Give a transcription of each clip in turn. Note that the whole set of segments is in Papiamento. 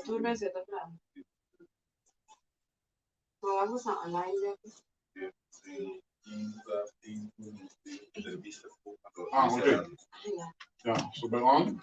Tur mester ta traha. Bo a wak boso online dje? Ah, oké. Ja, so bij on.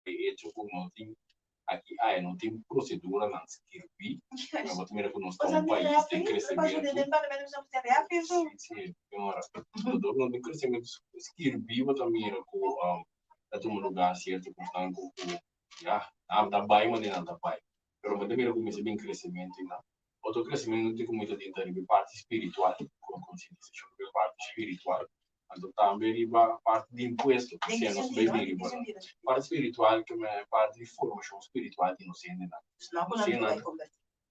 E hecho ku no tin aki aya no tin proseduranan skirbí, pero bo ta mira ku nos ta un pais den kresementu. Sí, sí, señora. Dor no tin kresementu skirbí bo ta mira ku ta tuma lugá sierto kosnan ku ya nan ta bai manera nan ta bai. Pero bo ta mira ku mester bin kresementu einan. Otro kresementu tin ku mester tin ta riba e parti spiritual, ku konsientisashon riba e parti spiritual. Anto tambe riba parti di impuesto, ku sea nos bai bin riba parti spiritual ke men parti di formashon spiritual di nos hendenan. Nos hendenan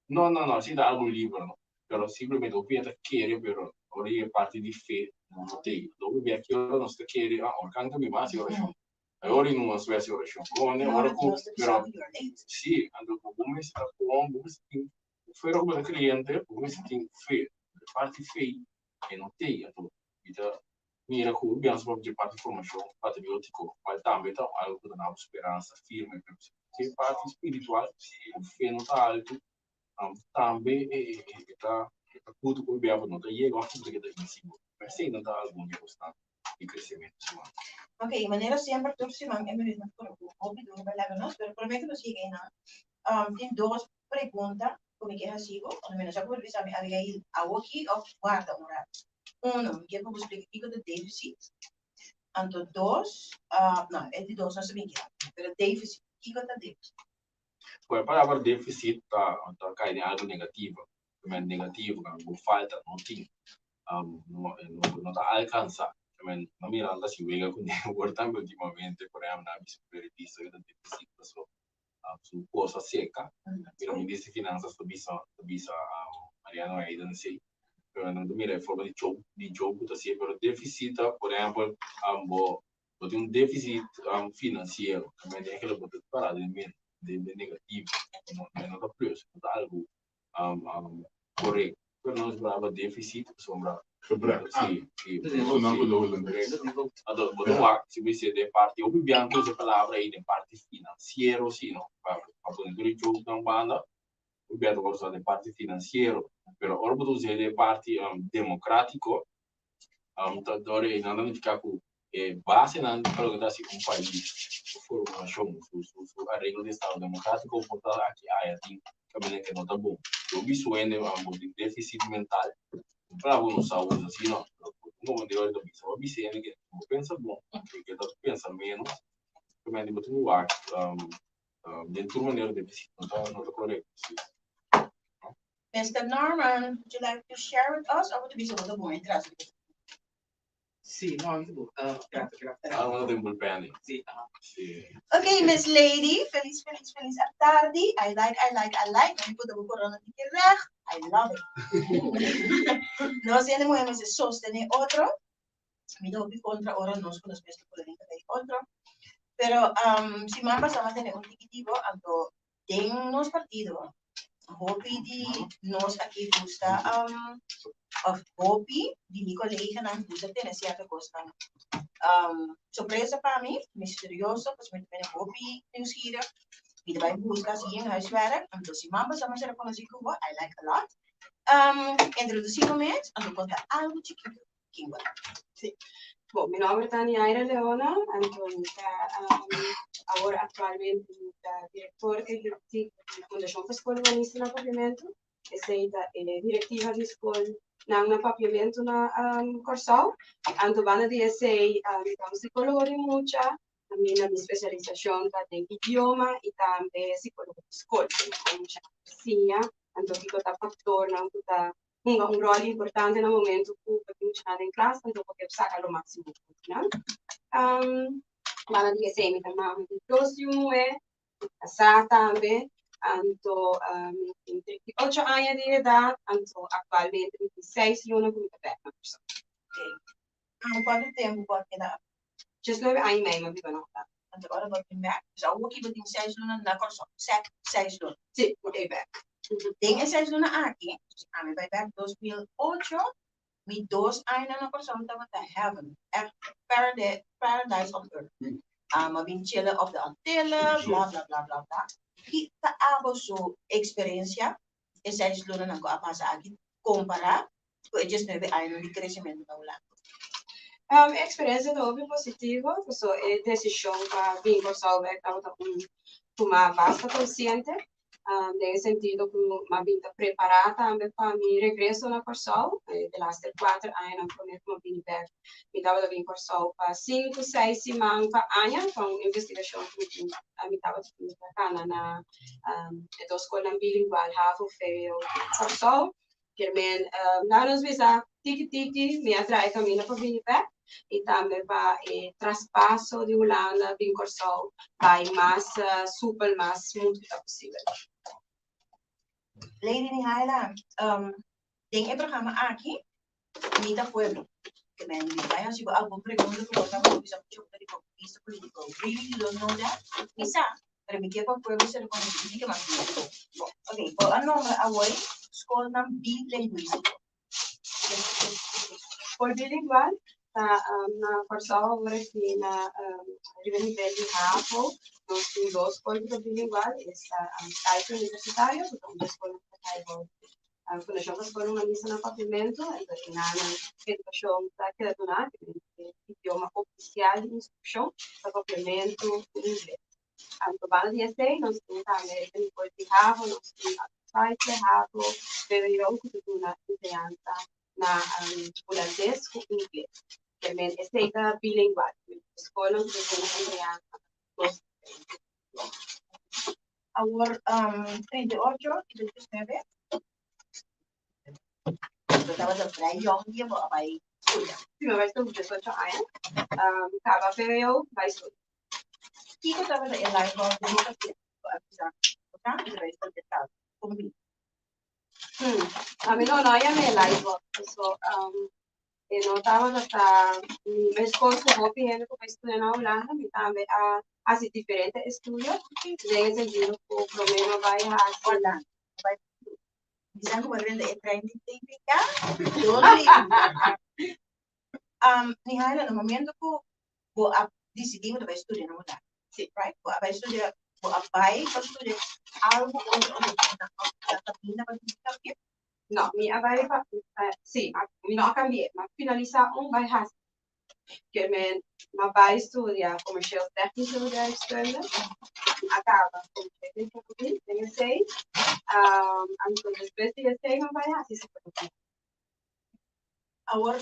No, no, no, esei ta algu liber, no. Pero simplemente hopi hende ta kere, pero ora yega e parti di fe no ta tei. Anto hopi bia ki ora nos ta kere, ah, orkan ta biba hasi orashon. Ora i no nos bai hasi orashon. Pone ora ku, pero si, anto ku bo mester ta kon, bo mester tin, fuera ku bo ta kreyente, bo mester tin fe. E parti fe e no tei. Anto mi ta mira ku hopi biaha nos papia dje parti formashon patriotiko, kual tambe ta algu ku ta duna bo speransa firme. Pero si e parti spiritual, ku fe no ta altu, tambe e ta kutu ku hopi biaha bo no ta yega òf ku bo ta keda insigur. Esei nan ta algun di e kosnan. di kresementu siman. Ok, manera semper tur siman e minuutnan por hopi duru pa laga nos, pero promé ku nos yega einan, tin dos pregunta ku mi ke hasi bo, òf mi no sa ku bo ta bisa mi Abigail awoki òf warda un ratu. Uno, mi ke pa bo splika kiko ta deficit, anto dos, no, e di dos no sa bin keda, pero deficit, kiko ta deficit? Ku e palabra deficit ta kai den algu negativo, men negativo, bo falta, no tin, no ta alkansa. Men no mira nan ta hasi wega ku word tambe ultimamente, por ehempel nan a bisa un periodista ku ta deficit pasobra su kos a seka, pero minister di finansas ta bisa ta bisa Mariano Hayden esei, pero nan ta mira e forma di joke di joke ku ta hasié, pero deficit ta por ehempel bo bo tin un deficit finansiero, men eigenlijk bo ta para den den negativo, no ta plus, no ta algu korekto. Pero nos braba deficit pasobra Gebrek aan. Sí, sí. Zo nan ku de holandés. Anto, bo ta wak, si bo dice den parti, hopi biaha nan usa e palabra ei den parti finansiero si no, pa pa pone tur e joke nan banda, hopi biaha ta wòrdu usa den parti finansiero, pero ora bo ta us'é den parti demokratiko, ta dor ei nan ta nifiká ku e basenan pa loke ta hasi un pais, su formashon, su su su areglo di estado demokratiko por ta aki aya tin kaminda ke no ta bon. Lo bisto hende bo tin defisit mental, un palabra ku no sa usa si no, pero bo tin komo Dios ta bisa, bo a bisa hende ke bo pensa bon i ke ta pensa menos, realmente bo tin ku wak den tur manera defisit no ta no ta korekto si. Mister Norman, would you like to share with us of bo ta bisa bo ta bon e tras? Sí, no, mi ta bon. Gracias, gracias. Ah, no tin bullpen. Sí, aha. Sí. Ok, Miss Lady, feliz, feliz, feliz tardi. I like, I like, I like. Mi puta bo corona tiki recht. I love it. Nos hende muher mester sostene otro. Mi ta hopi contra ora nos cu nos mes ta poder bay otro. Pero um, siman pasa mi a tene un tiki tipo, anto den nos partido hopi di nos aki gusta um, of hopi di mi coleganan gusta tene cierto cosnan um, sorpresa pa mi, misterioso, pues mi ta bene hopi nieuwsgierig. Mi ta bai busca si en huiswerk, anto siman pasa mi a reconoci cu bo, I like a lot. Um, introduci bo mes, anto conta algo chikito kin bo ta. Sí. Bon, mi nomber ta Niaira Leona, anto mi ta awor actualmente mi ta director ejecutivo di Fundacion pa Skol Humanista na Papiamentu. Esei ta e directiva di skolnan na Papiamentu na Kòrsou. Anto banda di esei mi ta un psicólogo di mucha, kaminda mi spesialisashon ta den idioma i tambe psicólogo di skol. Mucha siña anto kiko ta faktornan ku ta hunga un ròl importante na momentu ku bo tin muchanan den klas, anto bo ke saka lo máksimo for di nan. Banda di esei mi ta mama di dos yu muhé, kasá tambe, anto mi tin 38 aña di edat, anto aktualmente mi tin seis luna ku mi ta bèk na Kòrsou. Kuantu tempu bo a keda? 19 aña i mei mi a biba na Hulanda. Anto ora bo bin bèk, dus awor ki bo tin seis luna na Kòrsou, sèt, seis luna. Sí, mi ta bèk. Den e seis luna aki, dus ami bai bèk 2008, mi dos añanan na Kòrsou tabata heaven, ègt paradise on earth. Mi a bin chilla op de Antillen, bla bla bla bla bla. Ki ta abo su eksperensia e seis lunanan ku a pasa aki kompará ku e 19 añanan di kresementu na Hulanda? E eksperensia ta hopi positivo, pasobra e desishon pa bin Kòrsou bèk tabata un tuma basta konsiente, den e sentido ku mi a bin ta prepará tambe pa mi regreso na Kòrsou. E delaster kuater añanan promé ku mi a bini bèk, mi tabata bin Kòrsou pa sinku, seis siman pa aña pa un investigashon ku mi tin, mi tabata tin ta kana na e dos skolnan bilingual, havo, vwo, Kòrsou. Kier men, laga nos bisa tiki tiki mi a traha e kaminda pa bini bek i tambe pa e traspaso di Hulanda bin Kòrsou bai mas supel, mas smooth ku ta posibel. Lady Mihaila, den e programa aki mi ta pueblo. Ke men mi bai hasi bo algun pregunta ku bo tabata bisa mucho di bo vista politico. Really don't know that? Mi sa, pero mi ke pa pueblo ser konosí mi ke mas miedo. Bon, ok, bo a nombra awor skolnan bilinguístiko. Skol bilingual ta na Kòrsou awor aki na riba nivel di havo nos tin dos skol ku ta bilingual, esta Skype Universitario ku ta un di e skolnan ku ta kai bou. Fundashon pa Skol Humanista na Papiamentu, anto e nan edukashon ta keda duná den e idioma ofisial di instrukshon ta Papiamentu ku Ingles. Anto banda di esei nos tin tambe e nivel di havo, nos tin Alfabetisatie, havo, vwo ku ta duna enseñansa na Hulandes ku Ingles. Termen esei ta bilingual, skolnan ku ta duna enseñansa na dos diferente idioma. Awor 38 i 39. Bo tabata vrij jong dia bo a bai studia. Si, mi a bai studia 18 aña. Kaba PWO, bai studia. Kiko tabata e light bulb di bo kabes ku a bisa bo ta mi ta bai studia tal? Kon bin? Ami no no a yama e light bulb paso e no tabata ta meskos ku hopi hende ku bai studia na Hulanda mi tambe a hasi diferente estudio den e sentido ku promé mi a bai hasi. Hola, bai bisa ku bo a drenta e trein di TPK? Mihaela, na momento ku bo a disidí bo ta bai studia na Hulanda. Sí. Right? Bo a bai studia, bo a bai pa studia algu otro òf bo ta na kaminda pa tin kambia? No, mi a bai pa, sí, mi no a kambi'é, mi a finalisá un bai hasi. Ke men mi a bai studia Commercieel Technische Bedrijfskunde, mi a kaba Commercieel Technologie den esei, anto despues di esei mi a bai hasi psikologia. Awor, e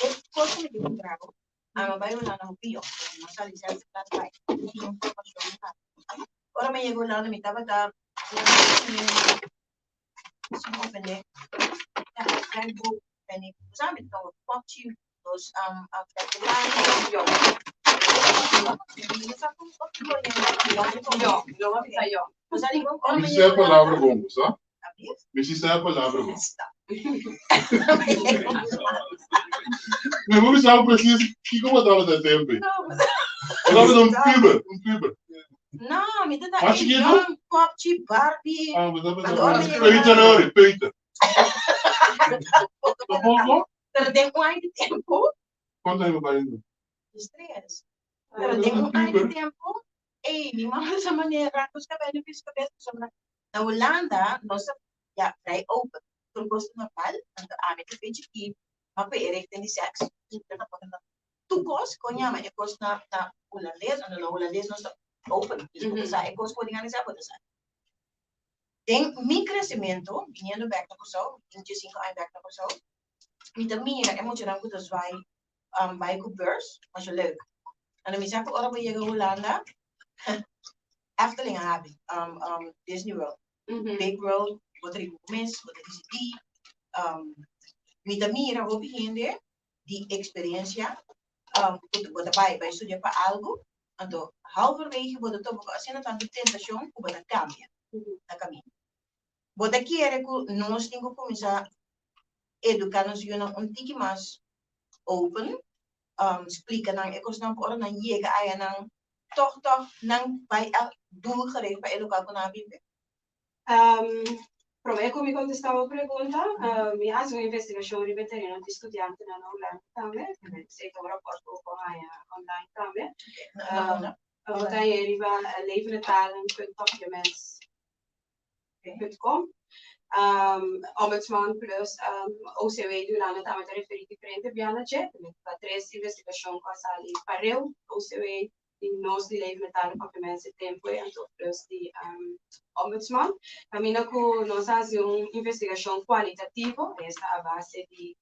e kos ku mi tin puntra bo, ami a bai Hulanda hopi yòn, mi a sali sèlfde klas bai, mi tin un formashon mi hasi. Ora mi a yega Hulanda mi tabata si mi ofendé, ya, vrij boek, en ik, bo sa mi ta tuma popchi, nos a Yo, yo. Yo, lo a bisa yo. Mi si sa e palabra bon, bo sa? Mi si sa e palabra bon. Mi por bisa bo precies kiko bo tabata e tempo ei. Bo tabata un puber, un puber. No, mi ta Mas chikitu? young, popchi, Barbie. Ah, bo tabata peuter ori, peuter. Tampoco? Pero den un aña di tempo. Cuanto aña bo bai endo? 13. Pero den un aña di tempo, ey, mi mama sa manera nos cabello pis cabes pasobra na Hulanda nos ta ya vrij open. Tur cos ta normal, anto ami ta fe chikí, ma cu e richting di seks, tur cos con yama e cos na na Hulandes, anto na Hulandes nos ta open, dus bo ta sa e cos cu bo tin gana di sa, bo ta sa. Den mi crecimento, biniendo bek na Curaçao, mi tin diesinco aña bek na Curaçao, mi ta mira e muchanan cu ta zwaai bai cu beurs, masha leuk. Anto mi sa cu ora bo yega Hulanda, Efteling a habi, Disney World, Big World, bo ta riba bo mes, bo ta dicidi. Mi ta mira hopi hende di experiencia cu bo ta bai, bai studia pa algo, anto halverwege bo ta topa cu asina tanto tentacion cu bo ta cambia na caminda. Bo ta kere cu nos tin cu cuminsa educa nos yunan un tiki mas open, splica nan e cosnan pa ora nan yega aya nan toch toch nan bai a doelgericht pa e local cu nan a bibe? Prome cu mi contesta bo pregunta, mi haci un investigacion riba e tereno di studiantenan na Hulanda tambe, esey ta un rapport cu bo por haya online tambe. Bo ta haya riba levendetalen.documents.com. Ombudsman plus OCW di Hulanda tambe ta referi diferente biaha na dje. Ta tres investigacion cu a sali pareu OCW di nos di Levende Talen Papiamento e tempo ei, anto plus di Ombudsman. Caminda cu nos a haci un investigacion cualitativo, esta a base di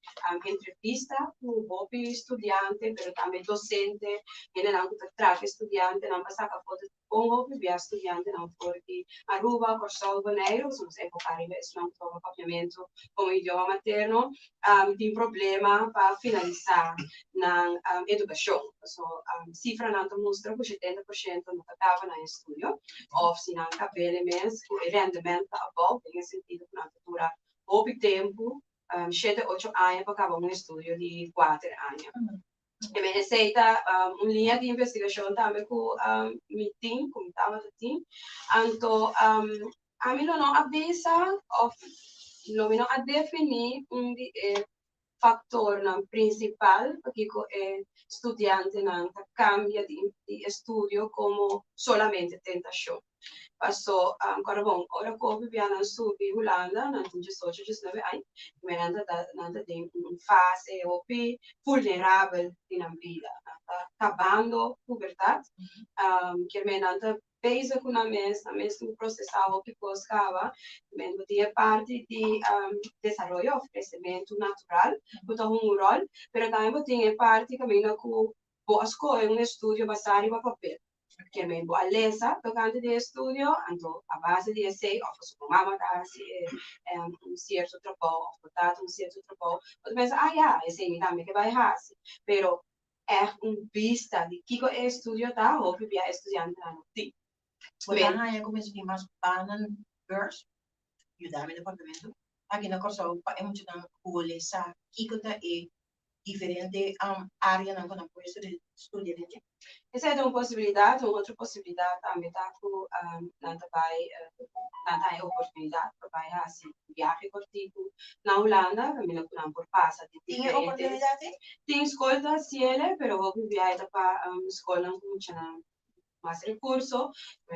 entrevista cu hopi studiante, pero tambe docente, hendenan cu ta trata e studiantenan pa saca foto di con hopi bia studiantenan for di Aruba, Corsou, Boneiru, pasobra nos a enfoca riba esunnan cu toma Papiamento como idioma materno, tin problema pa finalisa nan edukashon. Paso sifranan ta mustra ku 70% no ta kaba nan estudio òf si nan kab'el mes ku e rendement ta abou den e sentido ku nan ta dura hopi tempu, shete ocho aña pa kaba un estudio di kuater aña. E men esei ta un liña di investigashon tambe ku mi tin, ku mi tabata tin. Anto ami lo no a bisa òf lo mi no a definí un di e faktornan prinsipal pakiko e studiantenan ta kambia di di estudio komo solamente tentashon. Paso, kòrda bon, ora ku hopi bia nan subi Hulanda, nan tin diesocho, diesnuebe aña, primer nan ta nan ta den un fase hopi vulnerabel di nan bida. Nan ta kabando pubertat, kier men nan ta bezig ku nan mes, nan mes tin ku prosesá hopi kos kaba. Men bo tin e parti di desaroyo òf kresementu natural ku ta hunga un ròl, pero tambe bo tin e parti kaminda ku bo a skohe un estudio basá riba papel. Ke men bo a lesa tokante di e estudio, anto a base di esei òf pasobra bo mama ta hasi e un sierto trabou òf bo tata un sierto trabou, bo ta pensa, ah ya, esei mi tambe ke bai hasi. Pero ègt un bista di kiko e estudio ta, hopi bia e studiantenan no tin. Bo ta haña ku mester tin mas banan beurs, yuda mi departamento, aki na Kòrsou pa e muchanan hole sa kiko ta e diferente áreanan ku nan por studia den dje. Esei ta un posibilidat. Un otro posibilidat tambe ta ku nan ta bai, nan ta haña e oportunidat pa bai hasi un biahe kòrtiku na Hulanda kaminda ku nan por pasa den Tin e diferente. oportunidat ei? Tin skol ta hasiel, pero hopi biahe ta pa skolnan ku muchanan mas rekurso,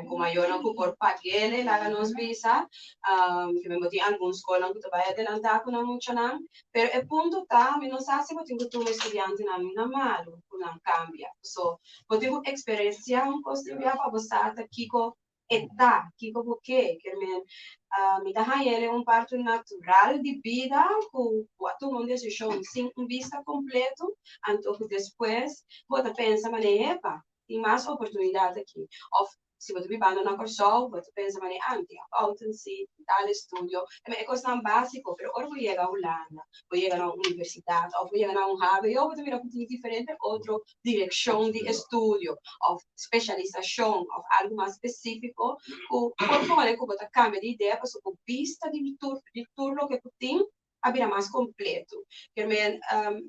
ku mayornan ku por pag'el, laga nos bisa, ke men bo tin algun skolnan ku ta bai adelantá ku nan muchanan, pero e punto ta, mi no sa si bo tin ku tuma e studiantenan na malu ku nan kambia, paso bo tin ku eksperensiá un kos di bia pa bo sa ta kiko e ta, kiko bo ke, ke men mi ta haña el un parti natural di bida ku bo a tuma un desishon sin un bista kompleto, anto ku despues bo ta pensa manera, epa, tin mas oportunidat aki. Òf si bo ta bibando na Kòrsou, bo ta pensa manera, ah, mi tin accountancy, tin tal estudio. E kosnan básiko, pero ora bo yega Hulanda, bo yega na un universidat òf bo yega na un hbo, bo ta mira ku tin diferente otro direkshon di estudio òf spesialisashon òf algu mas spesífiko ku por pone ku bo ta kambia di idea pasobra bo bista di tur di tur loke ku tin a bira mas kompleto. Kier men,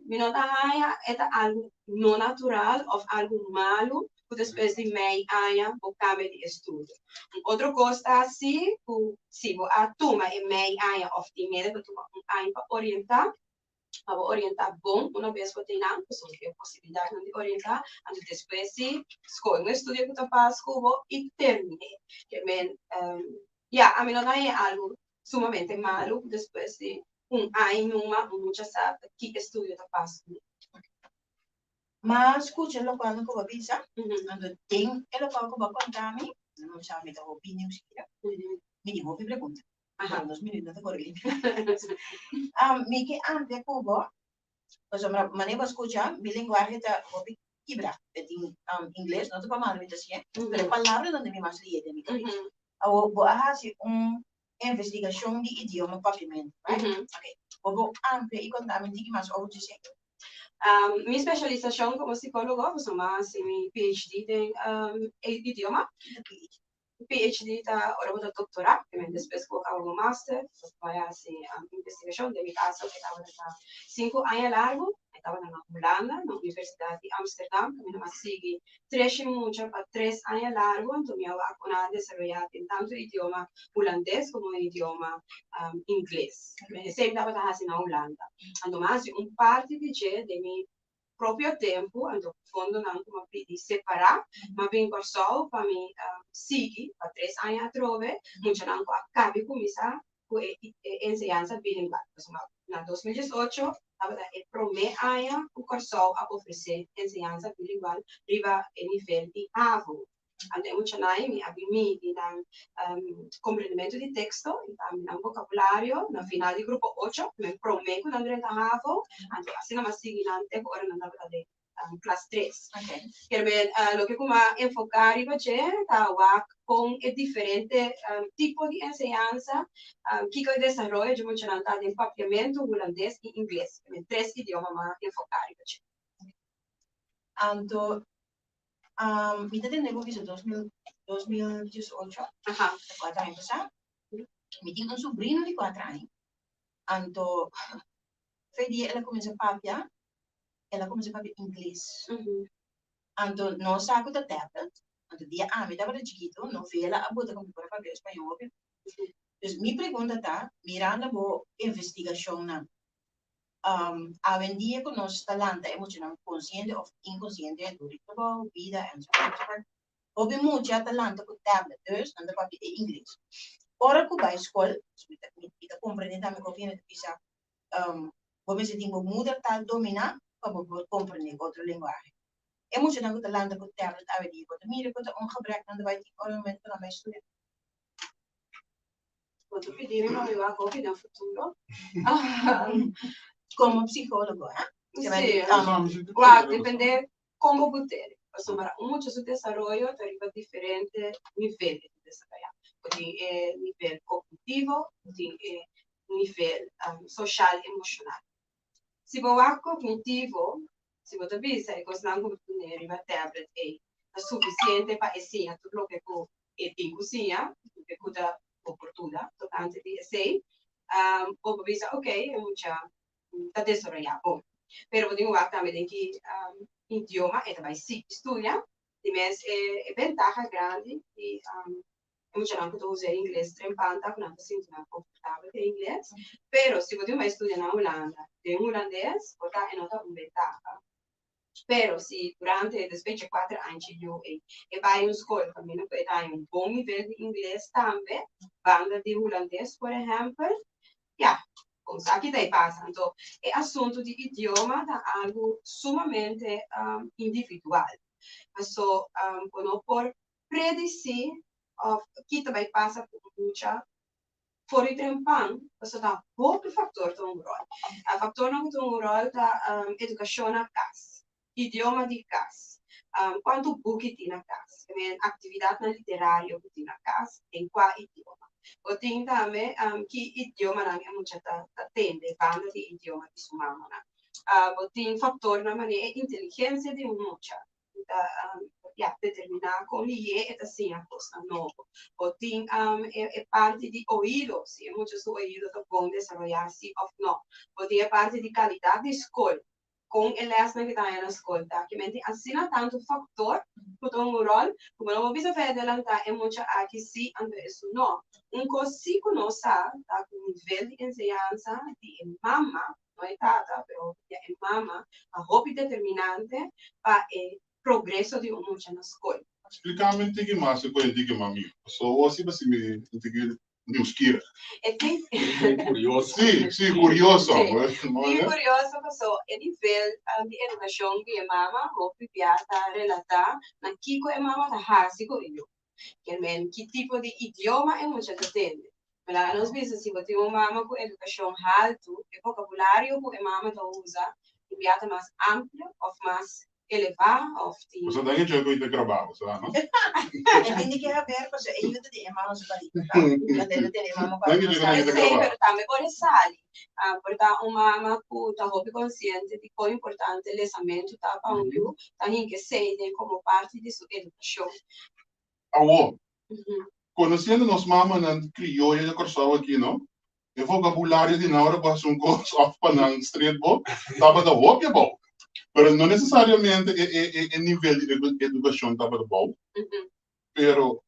mi no ta haña e ta algu no natural òf algu malu ku despues di mei aña bo kambia di estudio. Un otro kos ta si ku si bo a tuma e mei aña òf tin hende ta tuma un aña pa orientá, pa bo orientá bon una bes bo tin nan, pasobra tin e posibilidatnan di orientá, anto despues si skohe un estudio ku ta pas ku bo i termin'é. Kier men, ya, ami no ta haña algu sumamente malu ku despues di un aña numa un mucha sa ta ki estudio ta pas ku mi. M'a skucha lokual ku bo a bisa, anto den e lokual ku bo a konta mi, no sa mi ta hopi nieuwsgierig, mi tin hopi pregunta, pero nos minuut no ta kore limpio. Mi ke amplia ku bo, pasobra manera bo a skucha mi lenguahe ta hopi kibra, e tin ingles, no ta pa malu mi ta siña, pero e palabranan ta mi mas lihe den mi kabes. Awor bo a hasi un investigashon di idioma papiamentu, right? Ok. Bo por amplia i konta mi un tiki mas over dje? Mi spesialisashon komo sikólogo, pasobra mi a hasi mi PhD den e idioma. PhD ta ora bo ta doktorá, despues ku bo kaba bo master, bo ta bai hasi investigashon. Den mi kaso e tabata ta sinku aña largu, e tabata na Hulanda, na Universidat di Amsterdam, kaminda mi a sigui Treshi mucha pa tres aña largu, anto mi a wak ku nan a desaroyá den tantu idioma hulandes komo idioma ingles. Esei mi tabata hasi na Hulanda. Anto mi a hasi un parti di dje den mi propio tempu, anto ku fondonan ku mi a pidi separá, mi a bin Kòrsou pa mi sigui pa tres aña atrobe, muchanan ku a kabi kuminsá ku e enseñansa bilingual. Pasobra na 2018 tabata e promé aña ku Kòrsou a ofresé enseñansa bilingual riba e nivel di havo. Anto e muchanan mi a bin midi nan komprendementu di teksto i tambe nan vokabulario na final di grupo ocho, men promé ku nan drenta havo. Anto asina mi a sigui nan te ku ora nan tabata den klas tres. Kier men loke ku mi a enfoká riba dje ta wak kon e diferente tipo di enseñansa, kiko e desaroyo dje muchanan ta den papiamentu, hulandes i ingles. Kier men tres idioma mi a enfoká riba dje. Anto mi ta tende ku bisa 2018, kuater aña pasá, mi tin un sobrino di kuater aña, anto fe dia el a kuminsá papia el a kuminsá papia ingles. Anto nos sa ku ta tablet, anto dia ami tabata chikitu novela a bota ku mi por a papia español hopi. Dus mi pregunta ta, mirando bo investigashonnan, Awendia ku nos ta lanta e muchanan konsiente òf inkonsiente dor di trabou, bida enzovoort enzovoort. Hopi mucha ta lanta ku tablet, dus nan ta papia e ingles. Ora ku bai skol, mi ta mi ta komprende tambe ku hende ta bisa bo mester tin bo moedertaal dominá pa bo por komprende otro lenguahe. E muchanan ku ta lanta ku tablet awendia bo ta mira ku ta un gebrek nan ta bai tin ora momento ku nan bai studia. Bo ta pidi mi pa mi wak hopi den futuro. Komo psikólogo, eh? Sí. Wak, depende kon bo butere. Pasobra un mucha su desaroyo ta riba diferente nivel e ta desaroyá. Bo tin e nivel kognitivo, bo tin e nivel soshal emoshonal. Si bo wak kognitivo, si bo ta bisa e kosnan ku bo ta pone riba tablet ei ta sufisiente pa e siña tur loke ku e tin ku siña, loke ku ta oportuna tokante di esei, bo por bisa okey e mucha ta desaroyá bon. Pero bo tin ku wak tambe den ki idioma e ta bai sigui studia. Di mes e bentaha grandi di e muchanan ku ta usa e ingles trempan ta ku nan ta sinti nan konfortabel ku e ingles. Pero si bo tin bai studia na Hulanda den hulandes por ta e no ta un bentaha. Pero si durante despues dje kuater aña yu ei e bai un skol kaminda ku e ta haña un bon nivel di ingles tambe banda di hulandes por ehèmpel, ya, kon sa kita e pasa. Anto e asuntu di idioma ta algu sumamente individual. Paso bo no por predisí òf kita bai pasa ku un mucha for di trempan, pasobra ta hopi faktor ta un ròl. E faktornan ku ta un ròl ta edukashon na kas, idioma di kas, kuantu buki tin na kas, aktividatnan literario ku tin na kas, den kua idioma. Bo tin tambe ki idiomanan e mucha ta tende banda di e idioma di su mamanan. Bo tin faktornan manera e inteligensia di un mucha, ta ya determiná kon lihé e ta siña kosnan nobo. Bo tin e parti di oido, si e mucha su oido ta bon desaroyá si òf nò. Bo tin e parti di kalidat di skol, kon e lèsnan ku ta haña na skol ta. Kimente asina tantu faktor ku ta un ròl ku bo no por bisa fei adelantá e mucha aki si anto esun nò. Un kos si ku nos sa ta ku nivel di enseñansa di e mama no e tata, pero hopi bia e mama, ta hopi determinante pa e progreso di un mucha na skol. Spliká mi un tiki mas e koe tiki mami. Paso awor si basi mi un tiki nieuwsgierig. E tin. Curioso. Si, si, curioso. Si, tiki curioso paso e nivel di edukashon di e mama hopi bia ta relatá na kiko e mama ta hasi ku e yu. Ke men ki tipo di idioma e mucha ta tende. Laga nos bisa si bo tin un mama ku edukashon haltu, e vokabulario ku e mama ta usa tin bia ta mas amplio òf mas elevá òf tin. Boso ta hecho ku i ta grabá boso a no? E tin di ke haber pasobra e yuda di e mama su barriga ta. Anto e ta tene e mama ku Danki Dios ku nan ta Esei, grabá. pero tambe por e sali. Por ta un mama ku ta hopi konsiente di kon importante lesamentu ta pa un yu, ta hinka esei den komo parti di su edukashon. Awor, konosiendo nos mamanan krioyo di Kòrsou aki no, e vokabulario di nan ora bo hasi un kos òf pa nan stret bo tabata hopi abou. Pero no nesesariamente e nivel di edukashon tabata abou, pero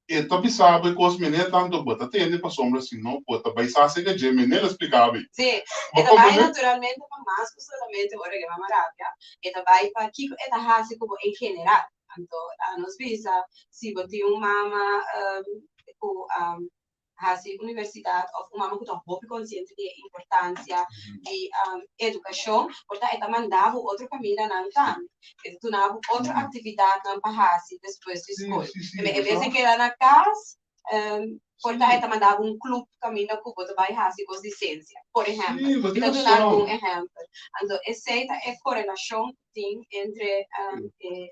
E ta bisa bo e kos mene tanto bo ta tende pasobra si no bo ta bai sa sega dje mene el a splika bo. Sí, e ta bai naturalmente pa mas ku solamente ora ke mama rabia, e ta bai pa kiko e ta hasi ku bo en general. Anto nos bisa si bo tin un mama ku hasi universidat òf un mama ku ta hopi konsiente di e importansia di edukashon, por ta e ta manda bo otro kamindanan tambe. E ta duna bo otro aktividatnan pa hasi despues di skol. En bes di keda na kas, por ta e ta manda bo un klup kaminda ku bo ta bai hasi kos di siensia, por ehèmpel. Mi ta duna algun ehèmpel. Anto esei ta e korelashon ku tin entre e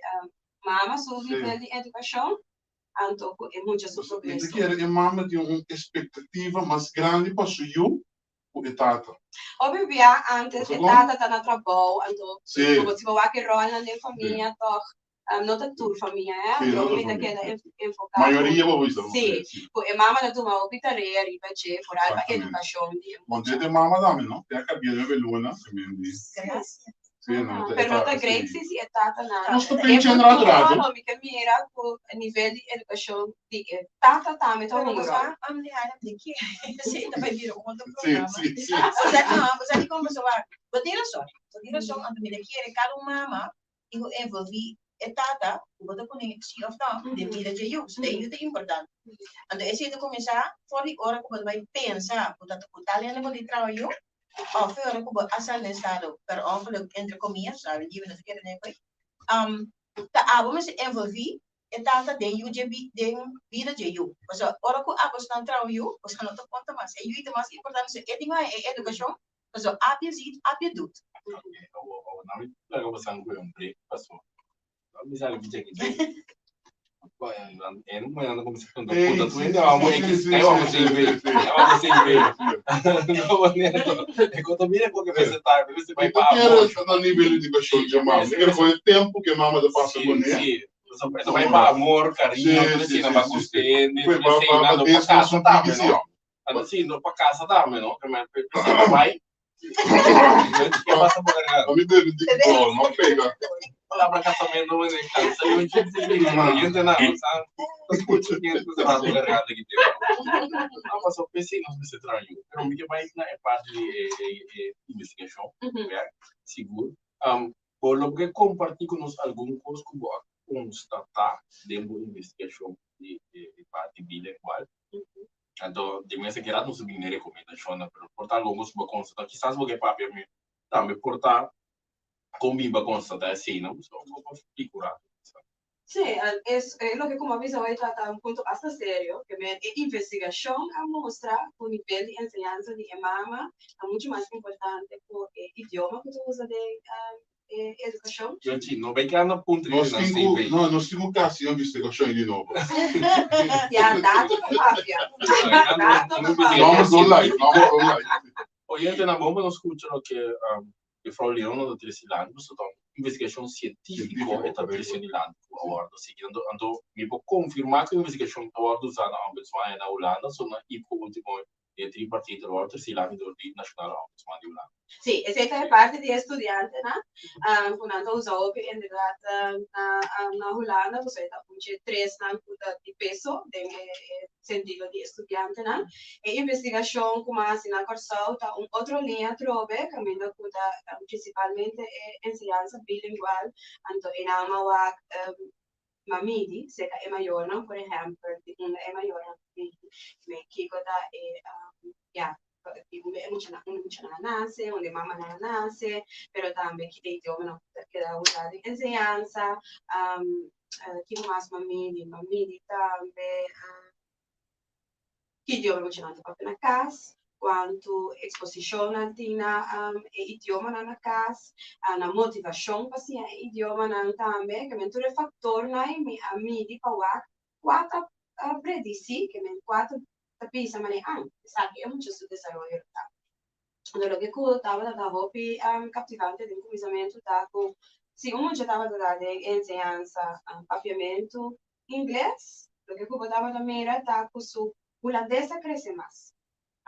mama su nivel di edukashon anto ku e mucha su progreso. E ta kere e mama tin un espektativa mas grandi pa su yu ku e tata. Hopi bia antes e tata ta na trabou, anto bo si bo wak e rolnan den famia tòg no ta tur famia eh, anto mi ta keda enfoká ku Mayoria bo bisa. Si, ku e mama ta tuma hopi tarea riba dje foral pa edukashon di e mucha. Bon, e mama tambe no, te a kabia nuebe luna, Gracias. Sí, no, Pero no ta great si si e tatanan. Nos ta pincha en rato rato. No, mi ke mira ku nivel di edukashon di e tata tambe ta Pero hunga bo ròl. sa, am di haña di ke si ta bai bira un otro Sí, programa. sí, sí. Osea, ah, bo sa dikon pasobra bo tin rason, bo tin rason, anto mi ta kere kada un mama tin ku envolví e tata ku bo ta pone si òf nò den bida dje yu, pasobra e yu ta importante. Anto esei ta kuminsá for di ora ku bo ta bai pensa ku ta ku tal hende bo tin traha yu òf e ora ku bo a sali den estado per ongeluk entre komia, sabi libe no ta kere den koe, ta abo mester envolví e tata den yu dje den bida dje yu. Pasobra ora ku abo esnan traha un yu, boso no ta konta mas. E yu ta mas importante, pasobra e tin ku haña e edukashon, pasobra apia ziet, apia doet. Laga bo san ku e un break paso. Mi sali bicha ki dje. En un anda kuminsá konta punta tu hende amo X, kai amo CV, amo CV. No boneto. E kota mira ku ke mester ta, mester bai pa amor. Quiere na nivel de educación dje mama. Mi quiere con el tempo que mama ta pasa con él. Sí, sí. Bai pa amor, cariño, Sí, tur sí, asina, sí, pa sí, gusta sí. hende, Pues tur pa asina, pa no pa des casa un tambe, tiki no? sí. Anto sí, no pa casa tambe, no? Ke men pe bai. Ke pasa por acá? A mi bebe di gol, no pega. Palabra casamento me cansa y un chip sí, oyente nada, o sea, escucho que se va a garganta aquí. No, pasó pese nos mester traño. Pero mi ke bai na e parte di e investigacion, sigur. Bo lo ke comparti cu nos algun cos cu bo a constata den bo investigacion di e parti bilingual? Anto di mester keda nos a bini recomendacionnan, pero por ta algun cos cu bo a constata, kisas bo ke papia mi tambe por ta con mi bo a constata eseinan, so bo por splica un rato. Sí, es loke como a bisa hoy ta ta un punto basta serio, ke men e investigacion a mustra cu nivel di enseñansa di e mama ta mucho mas importante cu e idioma cu ta usa den e edukashon. Yonchi, no bai keda na puntra Nos di nan tin ku, CV. no, nos tin ku kasi investigashon di nobo. Ya, dato ta papia. Dato ta papia. Numbers don't lie, numbers don't lie. Oyentenan, bon pa nos skucha loke Juffrouw Leona ta trese dilanti, pasobra ta un investigashon sientífiko e ta trese dilanti ku a wòrdu sigui. Anto, anto mi por konfirmá ku e investigashon ta wòrdu usá na Ombudsman en na Hulanda, so na IPCO último E tripartito lo wòrdu trasí lanti dor di Nationale Ombudsman di Hulanda. Sí, esei ta e parti di e studiantenan ku nan ta usa hopi inderdat na Hulanda, pasobra e ta un dje tresnan ku ta di peso den e sentido di e studiantenan. E investigashon ku mas hasi na Kòrsou ta un otro liña atrobe kaminda ku ta prinsipalmente e enseñansa bilingual, anto e nan a wak mamidi serka e mayornan, por ehèmpel, di unda e mayornan ta bini, me kiko ta e, ya, di unda e muchanan, unda e muchanan a nase, unda e mamanan a nase, pero tambe ki e idiomanan ku ta keda usá den enseñansa, kiko mas mamidi, mamidi tambe. Ki idioma e muchanan ta papia na kas, kuantu eksposishon nan tin na e idiomanan na kas, nan motivashon pa siña e idiomanan tambe. Ke men tur e faktornan ei mi a midi pa wak kua ta predisí, ke men kua ta bisa manera an esaki e mucha su desaroyo lo ta. Anto loke ku tabata ta hopi kaptivante den kuminsamentu ta ku si un mucha tabata ta den enseñansa papiamentu Ingles, loke ku bo tabata mira ta ku su hulandes a krese mas.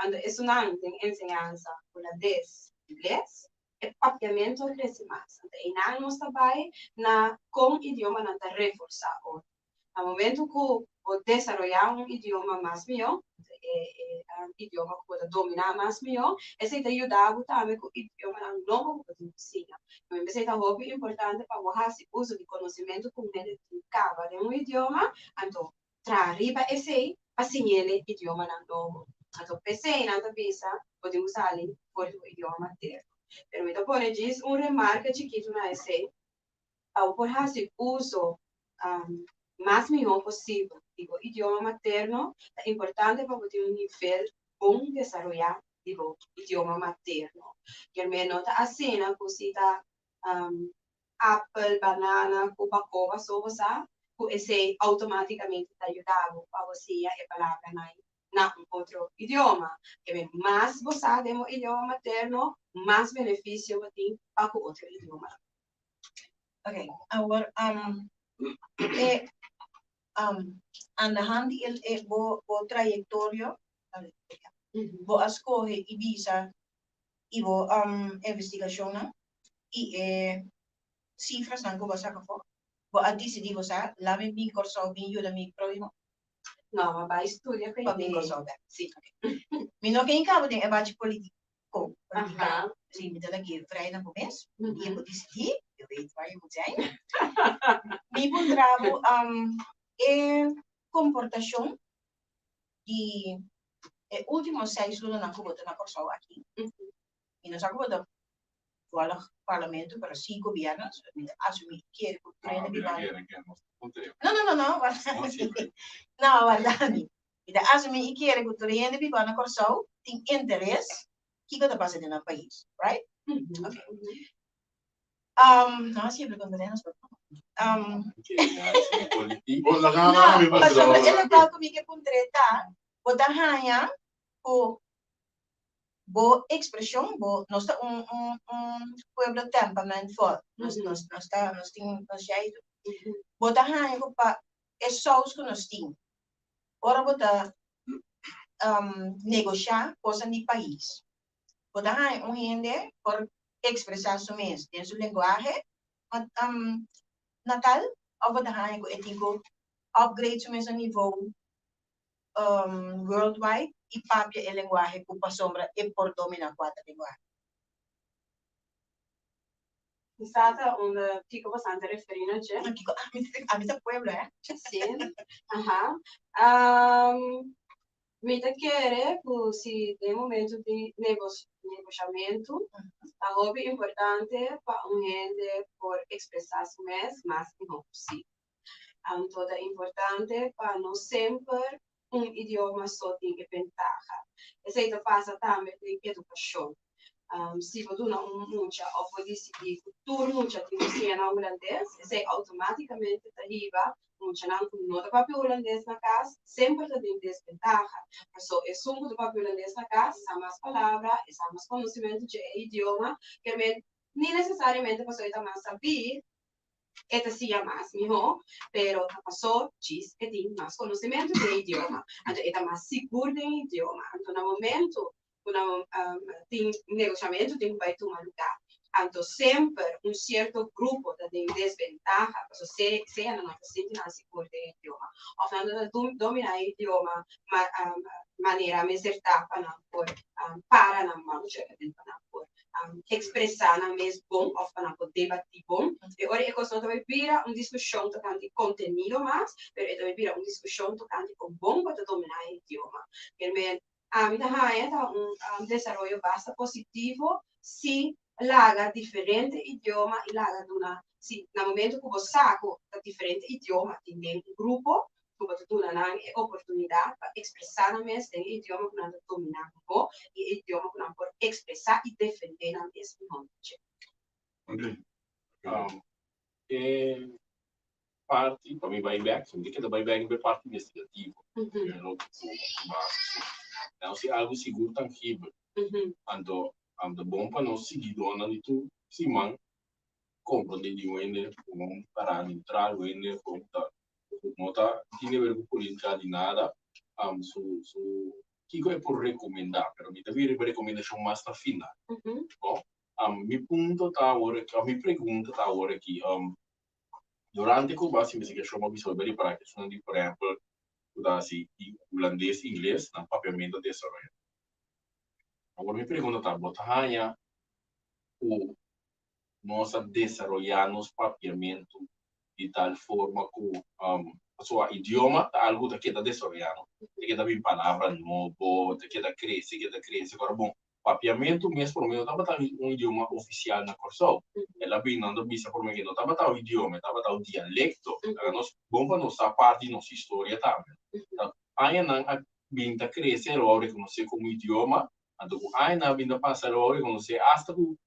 Anto esunnan den enseñansa hulandes, ingles, e papiamentu a krese mas. Anto einan nos ta bai na kon idiomanan ta reforsá otro. Na momentu ku bo desaroyá un idioma mas mihó, e idioma ku bo ta dominá mas mihó, esei ta yuda bo tambe ku idiomanan nobo ku bo tin ku siña. P'esei ta hopi importante pa bo hasi uso di konosementu ku un hende tin kaba den un idioma, anto traha riba esei pa siñ'el e idiomanan nobo. Anto p'esei nan ta bisa bo tin ku sali for di bo idioma materno. Pero mi ta pone djis un remarke chikitu na esei, pa bo por hasi uso mas mihó posibel di bo idioma materno, ta importante pa bo tin un nivel bon desaroyá di bo idioma materno. Kermé no ta asina ku si ta apel, banana ku bakoba so bo sa, ku esei outomátikamente ta yuda bo pa bo siña e palabranan na un otro idioma. Kermé mas bo sa den bo idioma materno, mas benefisio bo tin pa ku otro idiomanan. Ok, awor um, e um, aan de hand di el, e, bo, bo trayectorio, bo a scoge y bisa y bo um, investigacionnan. i e sifrasnan ku bo a saka afó, bo a disidí bo sa, la mi bin Kòrsou bin yuda mi próhimo? No, mi a bai studia Pa bin Kòrsou bèk. Sí. Mi no ke hinka bo den e bachi polítiko, politika. Sí, mi ta lag'é vrij na bo mes. Dia bo disidí, je weet waar je moet zijn. Mi puntra bo, e komportashon di e último seis lunanan ku bo ta na Kòrsou aki, mi no sa ku bo ta volg parlamento, pero sí gobierno, so mi ta asumí i kere ku tur hende biba. No, no, no, no, no, warda mi. Mi ta asumí i kere ku tur hende biba na Kòrsou tin interes kiko ta pasa den nan pais, right? Ok. Um, no, siempre con nos um, no, pasobra e lokual ku mi ke puntr'é ta, bo ta haña ku bo ekspreshon, bo, nos ta un, un, un pueblo temperamentvol, nos, nos, nos ta, nos tin nos jeitu. Bo ta haña ku pa e sous ku nos tin, ora bo ta um, negoshá kosnan di pais, bo ta haña un hende por ekspresá su mes den su lenguahe natal òf bo ta haña ku e tin ku upgrade su mes na nivou worldwide i papia e lenguahe ku pasobra e por dominá kuater lenguahe? Sa ta unda kiko bosan ta referí na dje? Kiko ami ta pueblo eh. Sí, aha. Mi ta kere ku si den momento di negoshamentu ta hopi importante pa un hende por ekspresá su mes mas mihó posibel. Anto ta importante pa no semper un idioma so tin e bentaha. Esei ta pasa tambe den edukashon. Si bo duna un mucha òf bo disidí ku tur mucha tin ku siña na hulandes, esei outomátikamente ta hiba muchanan ku no ta papia hulandes na kas semper ta den desbentaha. Paso esun ku ta papia hulandes na kas sa mas palabra, e sa mas konosementu dje e idioma, ke ni nesesariamente paso e ta mas sabí, e ta siña mas mihó, pero ta pasó djis e tin mas konosementu den e idioma, anto e ta mas sigur den e idioma. Anto na momentu ku nan tin negoshamentu tin ku bai tuma lugá, anto semper un sierto grupo ta den desbentaha, pasobra sea nan no ta sinti nan sigur den e idioma òf nan no ta dominá e idioma manera mester ta pa nan por para nan man, pa nan por ekspresá nan mes bon òf pa nan por debatí bon. E ora e kos no ta bai bira un diskushon tokante kontenido mas, pero e ta bai bira un diskushon tokante kon bon bo ta dominá e idioma. Kermen, ami ta haña ta un desaroyo basta positivo si laga diferente idioma i laga duna, si na momento ku bo sa ku ta diferente idioma tin den un grupo, ku bo ta duna nan e oportunidat pa ekspresá nan mes den e idioma ku nan ta dominá mihó i e idioma ku nan por ekspresá i defendé nan mes mihó dje. E parti, pa mi bai bèk, mi ta keda bai bèk riba e parti investigativo, Nan si algu sigur tangibel, anto ta bon pa nos siguidónan di tur siman komprondé di un hende ku un pará neutral, un hende ku ta no ta tin di haber ku politica di nada, su su kiko e por recomenda, pero mi ta bira riba recomendashon mas na final, bo. Mi punto ta awor aki, of mi pregunta ta awor aki, durante ku bo hasi investigashon bo a bisa bo a ripara ku esun di por ehempel ku ta hasi hulandes ingles nan papiamento a desaroya. Awor mi pregunta ta, bo ta haña ku nos a desaroyá nos papiamentu di tal forma ku pasobra idioma ta algu ku ta keda desaroyá no, ta keda bin palabra nobo, ta keda krese, keda krese. Ora bon, papiamentu mes promé no tabata un idioma ofisial na Kòrsou. El a bin nan ta bisa promé ke no tabata un idioma, e tabata un dialekto. Laga nos bon pa nos sa parti di nos historia tambe. Ta añanan a bin ta krese lo a rekonosé komo idioma, anto ku añanan a bin ta pasa lo a rekonosé asta ku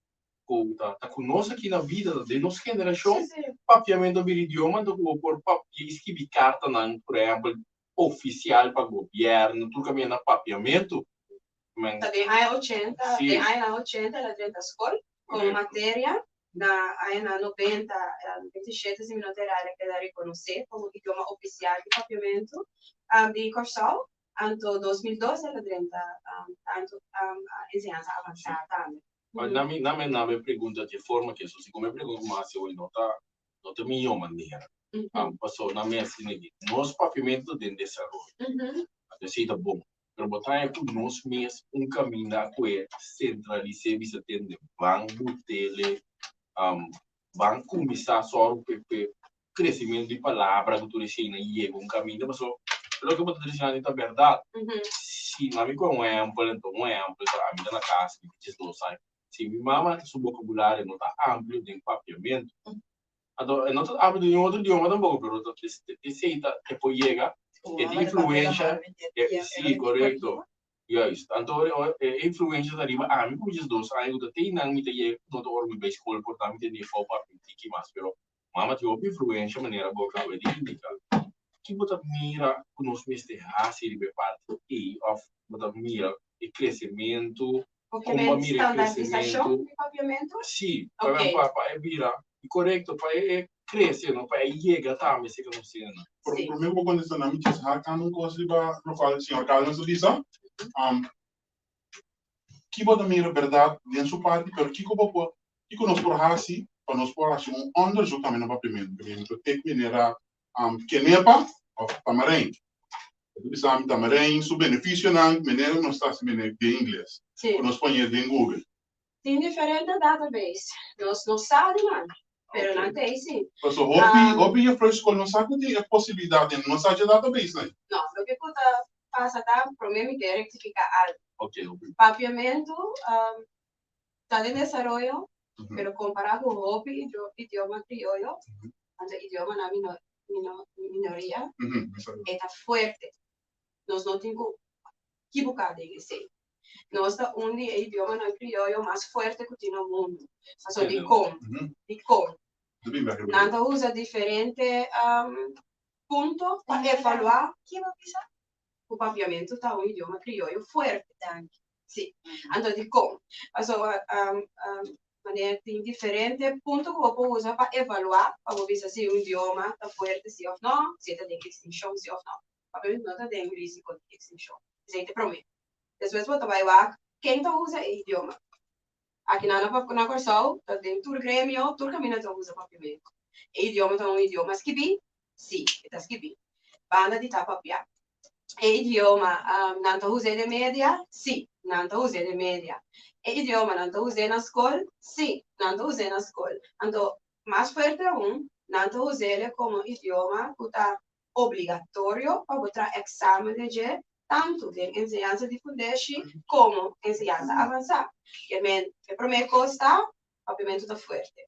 ku ta ta ku nos aki na bida ta den nos generashon papiamentu a bira idioma anto ku bo por papia i skibi kartanan por ehèmpel ofisial pa gobièrnu tur kaminda na papiamentu men Ta den aña ochenta den añanan ochenta el a drenta skol komo materia na añanan nobenta 97 si mi no ta erá el a keda rekonosé komo idioma ofisial di papiamentu di Kòrsou anto 2002 el a drenta tantu enseñansa avansá tambe. Pa na mi na mi na mi pregunta di forma ke so si ku mi pregunta ku mi hasi hoy no ta no ta mihó manera. Paso na mi asina aki nos papiamentu ta den desaroyo. Anto esei ta bon. Pero bo ta haña ku nos mes un kaminda ku e sentralis'é bisa tende ban butele ban kuminsá sòru p'e p'e kresementu di palabra ku tur eseinan yega un kaminda paso loke bo ta trese ta bèrdat. Si mami kohe un ehèmpel anto un ehèmpel ta ami ta na kas mi tin diesdos aña si mi mama su bokabulario no ta amplio den papiamentu anto e no ta amplio den ningun otro idioma tampoko pero ta esei ta e por yega e tin influensha si korekto Juist. Anto e influencia ta riba ami ku mi 12 aña ku ta te einan mi ta yega ku no ta ora mi bai skol por ta mi tende e fou papia un tiki mas pero mama tin hopi influencia manera bo kaba di indica. Ki bo ta mira ku nos mester hasi riba e parti ei of bo ta mira e kresementu kon bo a mira e kresementu? Si, pa pa e bira korekto pa e krese no pa e yega tambe si ke nos tin nan. Prome ku bo kontesta nan mi djis hak un kos riba lokual señor Calmes a bisa. Ki bo ta mira bèrdat den su parti pero kiko bo por kiko nos por hasi pa nos por hasi un onderzoek tambe na papiamentu. Mi ta tek manera kenepa òf tamarein. Bo ta bisa mi tamarein su benefisionan manera nos ta hasi manera den ingles ku nos pone den Google. Tin diferente database. Nos no sa di nan, pero nan ta ei si. Paso hopi, hopi juffrouw skol no sa ku tin e posibilidat den no sa dje database nan. No, loke ku ta pasa ta, promé mi ke rektifiká algu. Papiamentu ta den desaroyo, pero kompará ku hopi idioma krioyo, anto idiomanan minoria, e ta fuerte. Nos no tin ku kibuká den esei. Nos ta un di e idiomanan krioyo mas fuerte ku tin na mundu. Pasobra dikon? Dikon? Nan ta usa diferente punto pa evaluá ku papiamentu ta un idioma krioyo fuerte. Sí. Anto dikon? Pasobra manera tin diferente punto ku bo por usa pa evaluá pa bo bisa si un idioma ta fuerte sí òf nò, si e ta den ekstinshon sí òf nò. Papiamentu no ta den risiko di ekstinshon. Esei ta e promé. Despues bo ta bai wak ken ta usa e idioma. Aki nan na Kòrsou ta den tur gremio, tur kaminda ta usa papiamentu. E idioma ta un idioma skibí? Sí, e ta skibí. Banda di ta papiá. E idioma nan ta us'é den media? Sí, nan ta us'é den media. E idioma nan ta us'é na skol? Sí, nan ta us'é na skol. Anto, mas fuerte aun, nan ta us'é komo idioma ku ta obligatorio pa bo traha eksamen den dje tantu den enseñansa di fundeshi komo enseñansa avansá. Ke men e promé kos ta papiamentu ta fuerte.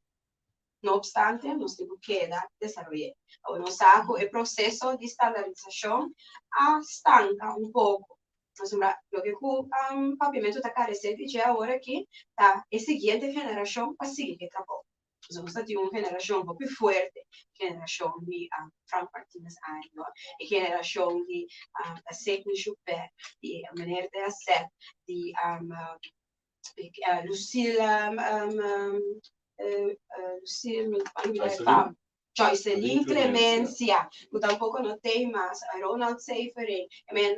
No opstante nos tin ku keda desaroy'é. Awor nos sa ku e proseso di standarisashon a stanka un poko. Pasobra loke ku papiamentu ta karesé di dje awor aki ta e siguiente generashon pa sigui ku e trabou. Nos ta tin un generashon hopi fuerte, generashon di Frank Martinus Ario, e generashon di Sidney Joubert, di meneer de Asset, di Lucille, Lucille, Joyceline Clemencia, ku tampoko no t'ei mas, Ronald Severing, I mean,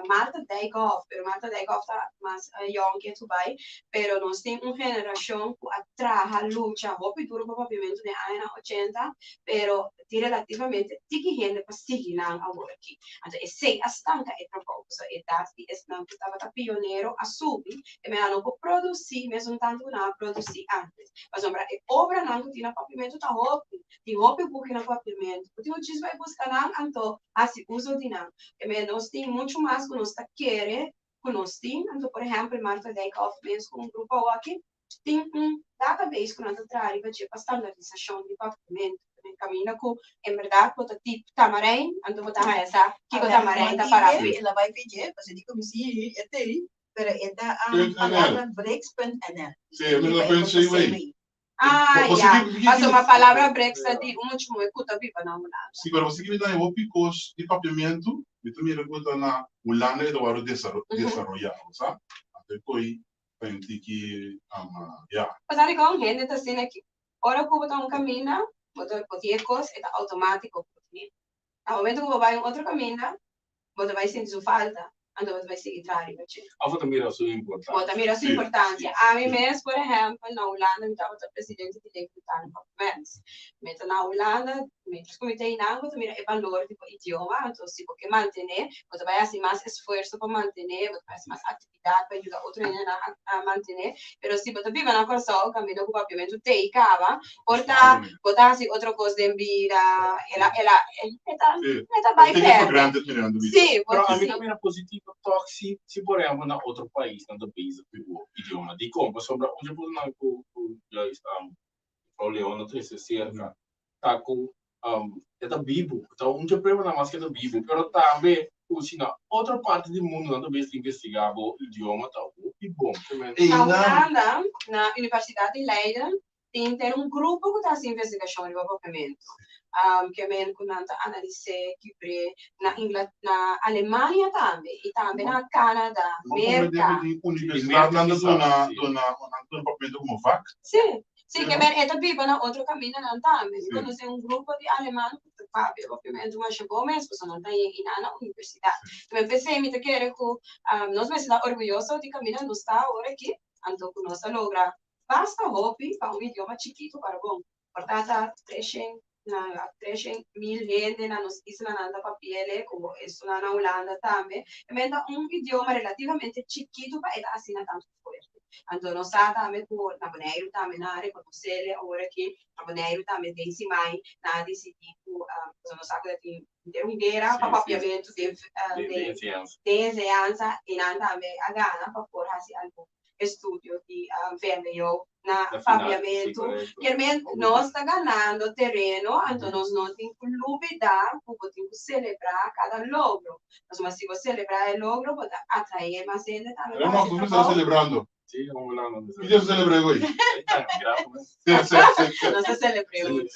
Martha Dijkhoff, pero Martha Dijkhoff ta mas yòn ke Tubay, pero nos tin un generashon ku a traha, lucha hopi duro pa papiamentu den añanan ochenta, pero tin relativamente tiki hende pa sigui nan awor aki. Anto esei a stanka e trabou, pasobra edat di esnan ku tabata pionero a subi, e mester no por produsí mesun tantu ku nan a produsí antes. Pasobra e obranan ku tin na papiamentu ta hopi. Tin hopi buki na papiamentu. Bo tin ku djis bai buska nan anto hasi uso di nan. E mester nos tin muchu mas ku nos ta kere ku nos tin. Anto por ehèmpel Martha Dijkhoff mes ku un grupo awoki tin un database ku nan ta traha riba dje pa standardisashon di papiamentu. Kaminda ku en bèrdat bo ta tip tamarijn anto bo ta haña sa kiko tamarijn ta para p'e. El a bai p'e dje pasobra di kuminsá e tei Pero e ta palabrabreaks.nl. Sí, e mester punt CW. Ah, ya. Pasobra palabra breaks ta di un mucha muhé ku ta biba na Hulanda. Sí, pero bo sa ki mi ta haña hopi kos di papiamentu, mi ta mira ku ta na Hulanda e ta wòrdu desaroyá, bo sa? Anto e koi ta un tiki, ya. Bo sa dikon hende ta asina aki? Ora ku bo ta un kaminda, bo ta bo tin e kos, e ta outomátiko ku bo tin. Na momento ku bo bai un otro kaminda, bo ta bai sinti su falta. Anto bo ta bai sigui traha riba dje. Of bo ta mira su importancia. Bo ta mira su importancia. Ami mes, por ehempel, na Hulanda mi tabata presidente di Ley Talen Papiaments. Mi ta na Hulanda, mientras ku mi ta einan bo ta mira e balor di bo idioma, anto si bo ke mantené, bo ta bai hasi mas esfuerso pa mantené, bo ta bai hasi mas aktividat pa yuda otro hendenan a mantené. Pero si bo ta biba na Kòrsou kaminda ku papiamentu t'ei kaba, por ta bo ta hasi otro kos den bida, el a el a e ta e ta bai pèrdè. Sí, Pero ami ta mira positivo tòg si si por ehèmpel na otro paisnan ta bezig ku bo idioma. Dikon? Pasobra un dje personan ku ku juist mevrouw Leon a trese serka ta ku e ta bibu. Ta un dje pruebanan mas ku e ta bibu. Pero tambe ku si na otro parti di mundu nan ta bezig investigá bo idioma ta hopi bon. Na Hulanda, na Universidat di Leiden, Tin ter un grupo ku ta hasi investigashon riba papiamentu. Ke men ku nan ta analis'é kibr'é na Ingla na Alemania tambe i tambe na Canada, Merka. Universidatnan ta duna duna nan ta duna papiamentu komo vak. Sí, sí, ke men e ta biba na otro kamindanan tambe. Mi konosé un grupo di aleman ku ta papia papiamentu masha bon mes pasobra nan ta yen i nan na universidat. Tambe p'esei mi ta kere ku nos mester ta orguyoso di kaminda nos ta awor aki, anto ku nos a logra Basta hopi pa un idioma chikitu para bon. Por ta ta treshen na 300.000 hende na nos islanan ta papi'el ku esunnan na Hulanda tambe. E men ta un idioma relativamente chikitu pa e ta asina tantu fuerte. Anto nos sa tambe ku na Boneiru tambe nan a rekonos'el awor aki. Na Boneiru tambe den simai nan a disidí ku pasobra nos sa ku ta tin henter un guera pa papiamentu den enseñansa i nan tambe a gana pa por hasi algun estudio di VMBO na papiamentu. Kier men nos ta ganando tereno, anto nos no tin ku lubida ku bo tin ku selebrá kada logro. Pasobra si bo selebrá e logro, bo ta atraé mas hende tambe pa hasi trabou. Nos ta selebrando. Ki dia bo selebr'é hoy? Nos ta selebr'é huntu.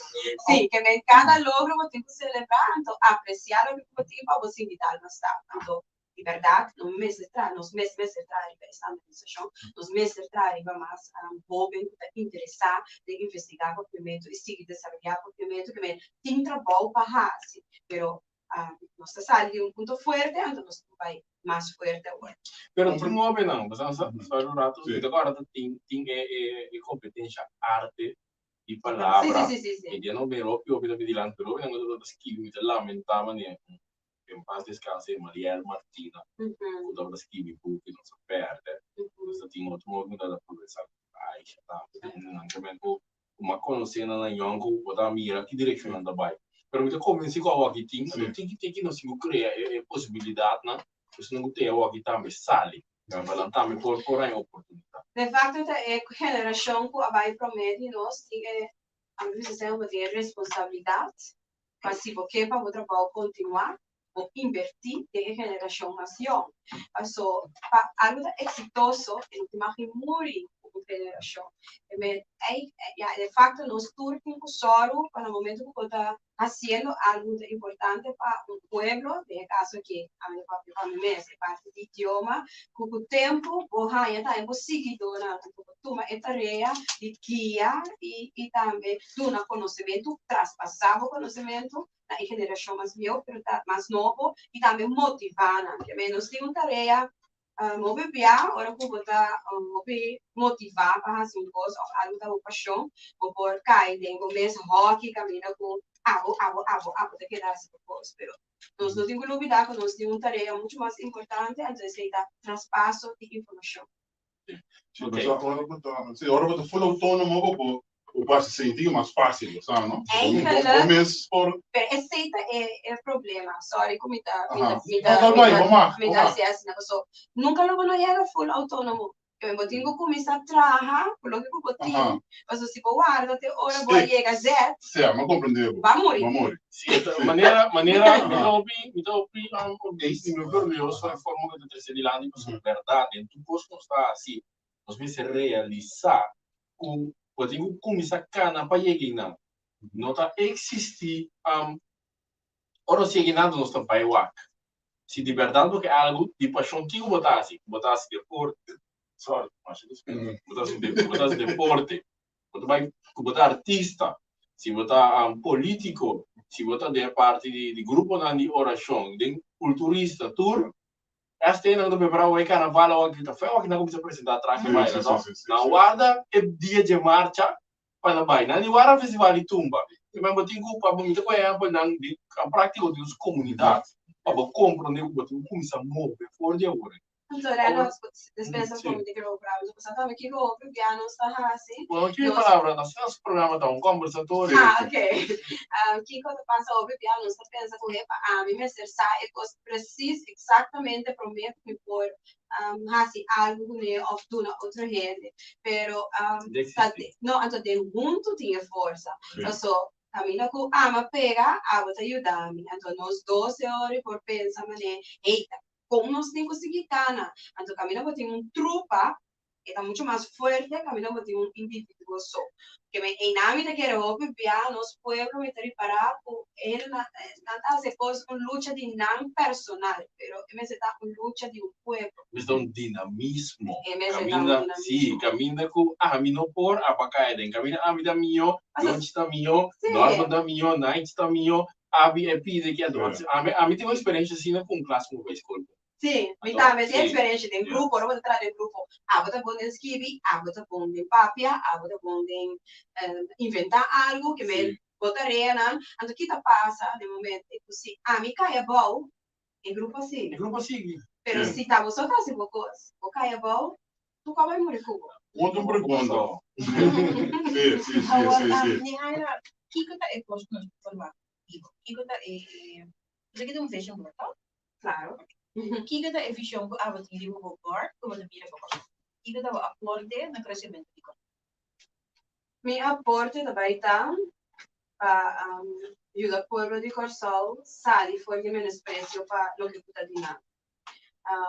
Sí, ke men kada logro bo tin ku selebrá, anto apresiá loke ku bo tin pa bo sinti dal mas stap. Anto Di bèrdat, no mester traha, nos mes mester traha riba e standardisashon, nos mester traha riba mas hóben ku ta interesá den investigá papiamentu i sigui desaroyá papiamentu, ke men tin trabou pa hasi, pero nos ta sali di un punto fuerte, anto nos tin bai mas fuerte awor. Pero tin hóbennan, bo sa sorry un ratu, mi ta kòrda ta tin tin e kompetensha arte di palabra, i dia no bin hopi hopi ta bin dilanti, pero hóbennan ku ta skibi mi ta lamentá manera. En paz descanse Mariel Martina ku tabata skibi buki nos a pèrdè. Nos ta tin otro modo ku ta progresá ku Aisha tambe. Nan ta men ku ku m'a konosé nan na yòn ku bo ta mira ki direkshon nan ta bai. Pero mi ta konvensí ku awor aki tin, anto tiki tiki nos tin ku krea e posibilidatnan ku esnan ku tin awor aki tambe sali. Pa nan tambe por por haña oportunidat. De facto ta e generashon ku a bai promé di nos tin e, ami bisa semper, tin e responsabilidat Pa si bo ke pa bo trabou kontinuá, bo inbertí den e generashon mas yòn. Paso pa algu ta eksitoso e no tin mag di muri ku un generashon. E men ei ya de fakto nos tur tin ku sòru pa na momento ku bo ta hasiendo algu ta importante pa un pueblo, den e kaso aki ami ta papia pa mi mes, e parti di idioma, ku ku tempu bo haña tambe bo siguidónan ku bo tuma e tarea di guia i tambe duna konosementu, traspasá bo konosementu na e generashon mas bieu pero ta mas nobo i tambe motivá nan. Ke men nos tin un tarea hopi bia ora ku bo ta hopi motivá pa hasi un kos òf algu ta bo pashon, bo por kai den bo mes hòki kaminda ku abo, abo, abo, abo ta keda hasi bo kos. Pero nos no tin ku lubidá ku nos tin un tarea muchu mas importante, anto esei ta traspaso di informashon. Sí, pero ora bo ta, sí, ora bo ta full autónomo bo por bo por hasi senti mas fácil, bo sa, no? Eigenlijk, Bo mes por pero esei ta e e problema. Sorry ku mi ta mi ta Aha. mi No, ta no, mi bai, ta bo mag, mi bo ta mag. hasi asina paso nunka lo bo no yega full autónomo. Ke bo tin ku kuminsá traha ku loke ku bo tin. Aha. Paso si bo warda te ora bo a Sí. yega Z, Sea, mi a komprendé bo. bo a muri. Bo a muri. Sí, e ta manera manera mi ta hopi mi ta hopi mi hopi orguyoso e forma ku ta trese dilanti pasobra bèrdat den tur kos ku nos ta hasi nos mester realisá ku bo tin ku kuminsá kana pa yega einan. No ta eksistí ora nos yega einan nos ta bai wak. Si di bèrdat bo ke algu di pashon kiko bo ta hasi? Bo ta hasi deporte, sorry masha disculpa, bo ta hasi bo ta hasi deporte, bo ta bai ku bo ta artista, si bo ta politico, si bo ta den e parti di gruponan di orashon, den kulturista, tur. Este nan ta prepará bai karnaval awor aki ta feo aki nan kuminsá presentá trahe baila no. Nan warda e dia dje marcha pa nan bai. Nan di warda festival di tumba. Pero bo tin ku pa bo mita ku ehèmpel nan di práktiko di nos komunidat pa bo komprondé ku bo tin ku kuminsá move for di awor. Anto Reynolds, despensa ku mi ta kere obra, mi ta pensa tambe kiko hopi bia nos ta hasi. Bueno, ki palabra, nos nos programa ta un kombersatorio. Ah, ok. Kiko ta pasa hopi bia nos ta pensa ku epa ami mester sa e kos presis, eksaktamente promé ku mi por hasi algu kuné òf duna otro hende. Pero ta no, anto den huntu tin e forsa. Paso kaminda ku ama pega, abo ta yuda mi. Anto nos dos e ora por pensa manera, hey, ta Kon nos tin ku sigui kana? Anto kaminda bo tin un trupa, e ta muchu mas fuerte kaminda bo tin un individuo so. Ke men einan mi ta kere hopi bia nos pueblo mi ta ripará ku e hendenan nan ta hasi e kos un lucha di nan personal, pero e mester ta un lucha di un pueblo. Mester ta un dinamismo. E mester ta un Kaminda, sí, dinamismo. kaminda ku ami no por aba kai den. Kaminda ami ta mihó, Pasobra, Yonchi ta mihó, sí. Norman ta mihó, Nike ta mihó, Abi e pide ki anto ami ami tin un experiencia asina cu un klas cu mi bay school. Sí, mi tambe tin experiencia den grupo, ora bo ta traha den grupo, abo ta bon den skibi, abo ta bon den papia, abo ta bon den inventa algo, ke men bo tareanan, anto ki ta pasa den momento ku si ami kai abou, e grupo a sigui. E grupo a sigui. Pero si ta bo so ta hasi bo kos, bo kai abou, tur kos bai muri ku bo. Otro pregunta. Sí, sí, sí, Awor, sí, sí. Nihaira, kiko ta e kos ku nos por forma bibo? Kiko ta e, e, bo ta kita un vision board, to? Claro. Kiko ta e vision ku abo tin riba bo board ku bo ta mira pa Kòrsou? Kiko ta bo aporte na kresementu di Kòrsou? Mi aporte ta bai ta pa yuda pueblo di Kòrsou sali for di menospresio pa loke ku ta di nan.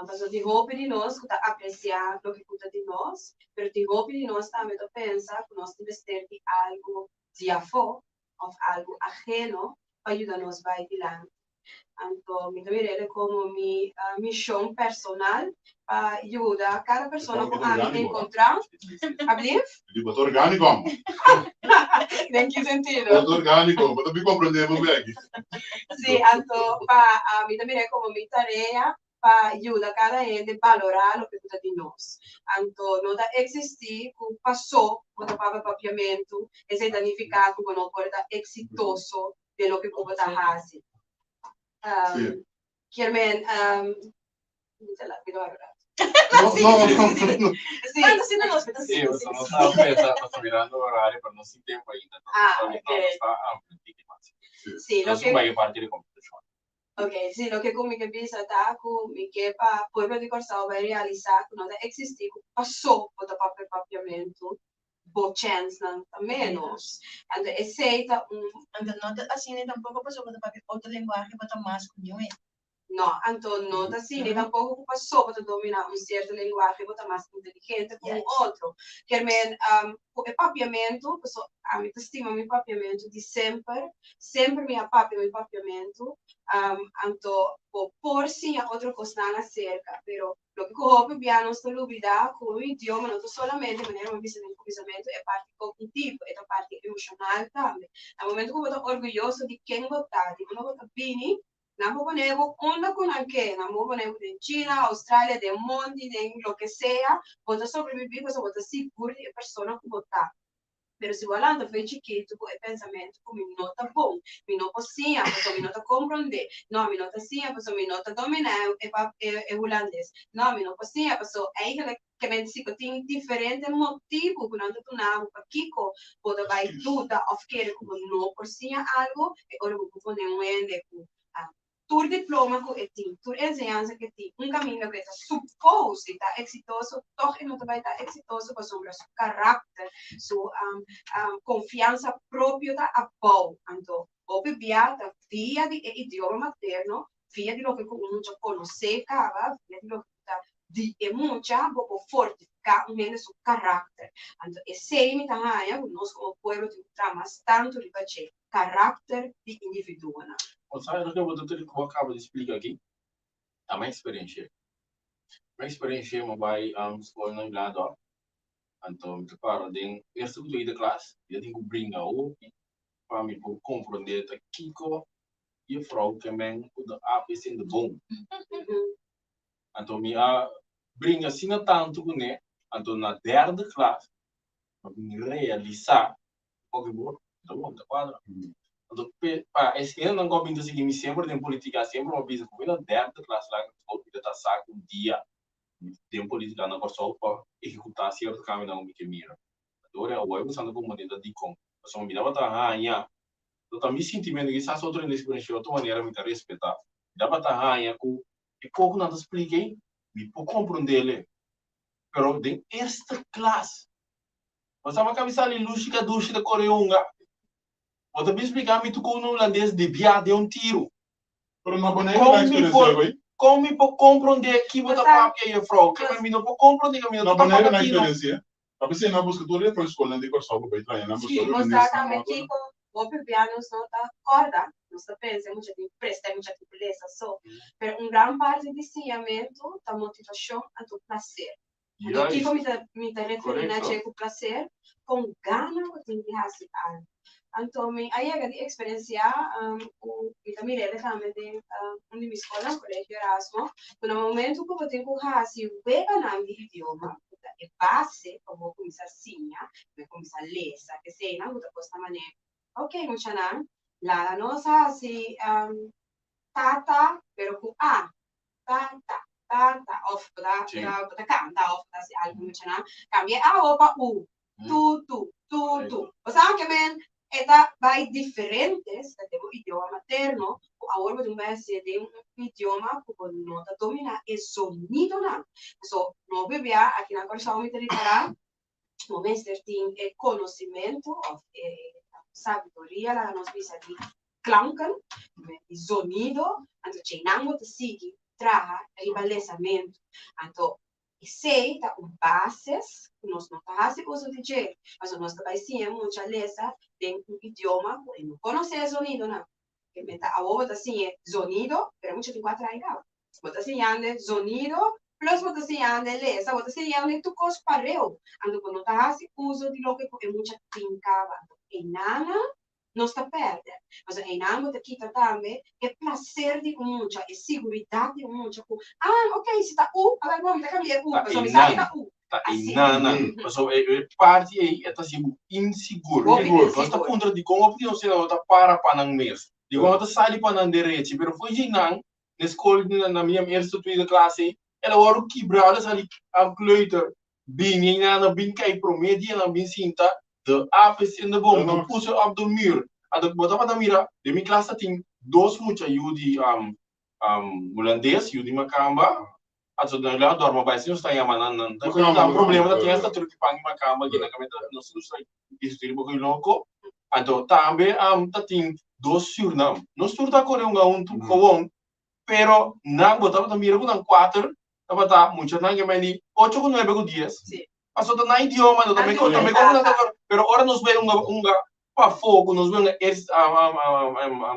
Pasobra tin hopi di nos ku ta apresiá loke ku ta di nos, pero tin hopi di nos tambe ta pensa ku nos tin mester di algu di afó òf algu aheno pa yuda nos bai dilanti. Anto mi ta mira el komo mi mishon personal pa yuda kada persona ku ami enkontrá. Ablief? Di bo ta orgániko amo. Den ki sentido? Bo ta orgániko, bo ta bin komprendé bo bèki. Sí, anto pa mi ta mira komo mi tarea pa yuda kada hende balorá loke ku ta di nos. Anto no ta eksistí ku pasó bo ta papia papiamentu, esei ta nifiká ku bo no por ta eksitoso den loke ku bo ta hasi. Sí. Kier men, mi ta mi ta wak rato. No, no, no. Sí. Tanto si no nos ta Sí, nos no ta pensa, nos ta mirando horario, pero no sin tempo ainda. Ah, Nos ok. ta amplio tiki mas. Sí, Nos loke bai parti di computacion. Ok, sí, loke ku mi ke bisa ta ku mi ke pa pueblo di Kòrsou bai realisá ku no ta eksistí ku pasó bo ta papia papiamentu, bo chènsnan ta ménos. Anto esei ta un. Anto no ta asina tampoko pasobra bo ta papia otro lenguahe bo ta mas ku niun hende. No, anto no ta asina tampoko ku pasobra bo ta dominá un sierto lenguahe bo ta mas inteligente ku un otro. Kier men ku e papiamentu, pasobra ami ta stima mi papiamentu di semper, semper mi a papia mi papiamentu, anto bo por siña otro kosnan aserka, pero Loke ku hopi bia nos ta lubidá ku un idioma no ta solamente, manera mi a bisa den kuminsamentu, e parti kognitivo, e ta parti emoshonal tambe. Na momentu ku bo ta orguyoso di ken bo ta, di unda bo ta bini, nan por pone bo unda ku nan ke, nan por pone bo den China, Australia, den mondi, den loke sea, bo ta sobrebibí pasobra bo ta sigur di e persona ku bo ta. Pero si bo a lanta fo'i chikitu ku e pensamentu ku mi no ta bon, mi no por siña pasobra mi no ta komprondé, no, mi no ta siña pasobra mi no ta dominá e e hulandes, no, mi no por siña pasobra eigenlijk ke men si ku tin diferente motibu ku nan ta duna bo pakiko bo ta bai duda òf kere ku bo no por siña algu, e ora bo por pone un hende ku Tur diploma ku e tin, tur enseñansa ku e tin, un kaminda ku e ta supos di ta eksitoso, tòg e no ta bai ta eksitoso pasobra su karakter, su konfiansa propio ta abou. Anto, hopi bia ta via di e idioma materno, via di loke ku un mucha konosé kaba, via di loke ku ta di e mucha, bo por fortifiká un hende su karakter. Anto, esei mi ta haña ku nos komo pueblo tin ku traha mas tantu riba dje. karakter di individuonan. Bo sa loke bo ta tene ku bo a kaba di splika aki? Ta mi eksperensia. Mi eksperensia mi bai skol na Julador, anto mi ta para den eerste ku tweede klas, mi ta tin ku bringa hopi pa mi por komprondé ta kiko juffrouw ke men ku de aap is in de boom. Anto mi a bringa asina tantu kuné, anto na derde klas mi a bin realisá ku bo no ta wanta kuadra. Anto pa e hendenan ku a bin ta sigui mi semper den politika, semper mi a bisa ku mi na derde klas laga skol mi ta ta sa ku un dia den politika na Kòrsou pa ehekutá sierto kambionan ku mi ke mira. Anto ora awor mi sa ku manera dikon, pasobra mi tabata haña No ta mi sintimentu, kisas otro hende eksperenshia otro manera, mi ta respetá. Mi tabata haña ku e kos ku nan ta splika ei, mi por komprondé el. Pero den eerste klas, bo sa maka mi sali lushi kadushi ta kore hunga. Bo ta bin splika mi tur kon un hulandes debiá den un tiru. Pero no Bonaire ta eksperenshia algu ei? Kon mi por komprondé ki bo ta papia, jefrou? Ke mi no por komprondé, mi no ta papia Bonaire na eksperensia? Ta p'esei nan a buska tur e skolnan di Kòrsou pa bai traha nan Sí, bo sa tambe kiko hopi bia nos no ta kòrda, nos ta pensa e mucha tin presta, e mucha tin ku lesa so. Pero un gran parti di siñamentu ta motivashon anto plaser. Anto kiko mi ta mi ta referí na dje ku plaser? Kon gana bo tin di hasi algu. Anto mi a yega di eksperensiá ku mi ta mir'é tambe den un di mi skolnan, Kolegio Erasmo, ku na momentu ku bo tin ku hasi weganan di idioma, ku ta e base pa bo kuminsá siña, bo kuminsá lesa, eseinan ku ta kosta manera, ok muchanan, laga nos hasi tata pero ku a, tata, tata, òf bo ta bo ta kanta òf bo ta hasi algu muchanan, kambia e a awor pa u, tu tu, tu tu. Bo sa ke men e ta bai diferente si ta den bo idioma materno ku awor bo tin bai hasié den un idioma ku bo no ta dominá e zonidonan. So, no bibia aki na Kòrsou mi ta ripará bo mester tin e konosimentu òf e sabiduria laga nos bisa di klanken, di zonido, anto djeinan bo ta sigui traha riba lesamentu. Anto Esei ta un bases ku nos no ta hasi uso di dje, pasobra nos ta bai siña mucha lesa den un idioma ku e no konosé e zonidonan. E meta awor bo ta siñ'e zonido, pero mucha tin ku a trae kaba. Bo ta siñand'e zonido plus bo ta siñand'e lesa, bo ta siñand'e tur kos pareu. Anto bo no ta hasi uso di loke ku e mucha tin kaba. Anto enanan nos ta pèrdè. Pasobra einan bo ta kita tambe e plaser di un mucha, e siguridat di un mucha ku, ah, ok, si ta u, awor bo mi ta kambia e u, Ta pasobra mi sa ki einan, ta u. ta Asina. einanan. Pasobra e e parti ei e ta hasi bo insigur. Hopi Nos ta insigur. puntra dikon hopi di nos no ta para pa nan mes, dikon no ta sali pa nan derechi, pero fo'i djeinan na skol na mi eerste tweede klas ei, el a wòrdu kibrá, el a sali a kleuter, Bin einan a bin kai promé dia nan bin sinta, de aap is in de boom, de poes op de muur. Anto bo tabata mira, den mi klas ta tin dos mucha yu di hulandes, yu di makamba, anto nan la dorma bai si nos ta yama nan, nan ta ta un problema ta tin hasta truki pan di makamba aki nan kaminda nos nos ta diskuti riba koe loko. Anto tambe ta tin dos sürnam, nos tur ta kore un a un gewoon, pero nan bo tabata mira ku nan kuater tabata muchanan ke meni ocho ku nuebe ku dies. Sí. Paso ta nan idioma, no ta Nan meko, ta idioma. meko ku nan ta kor, pero ora nos bai hunga hunga pafó ku nos bai hunga es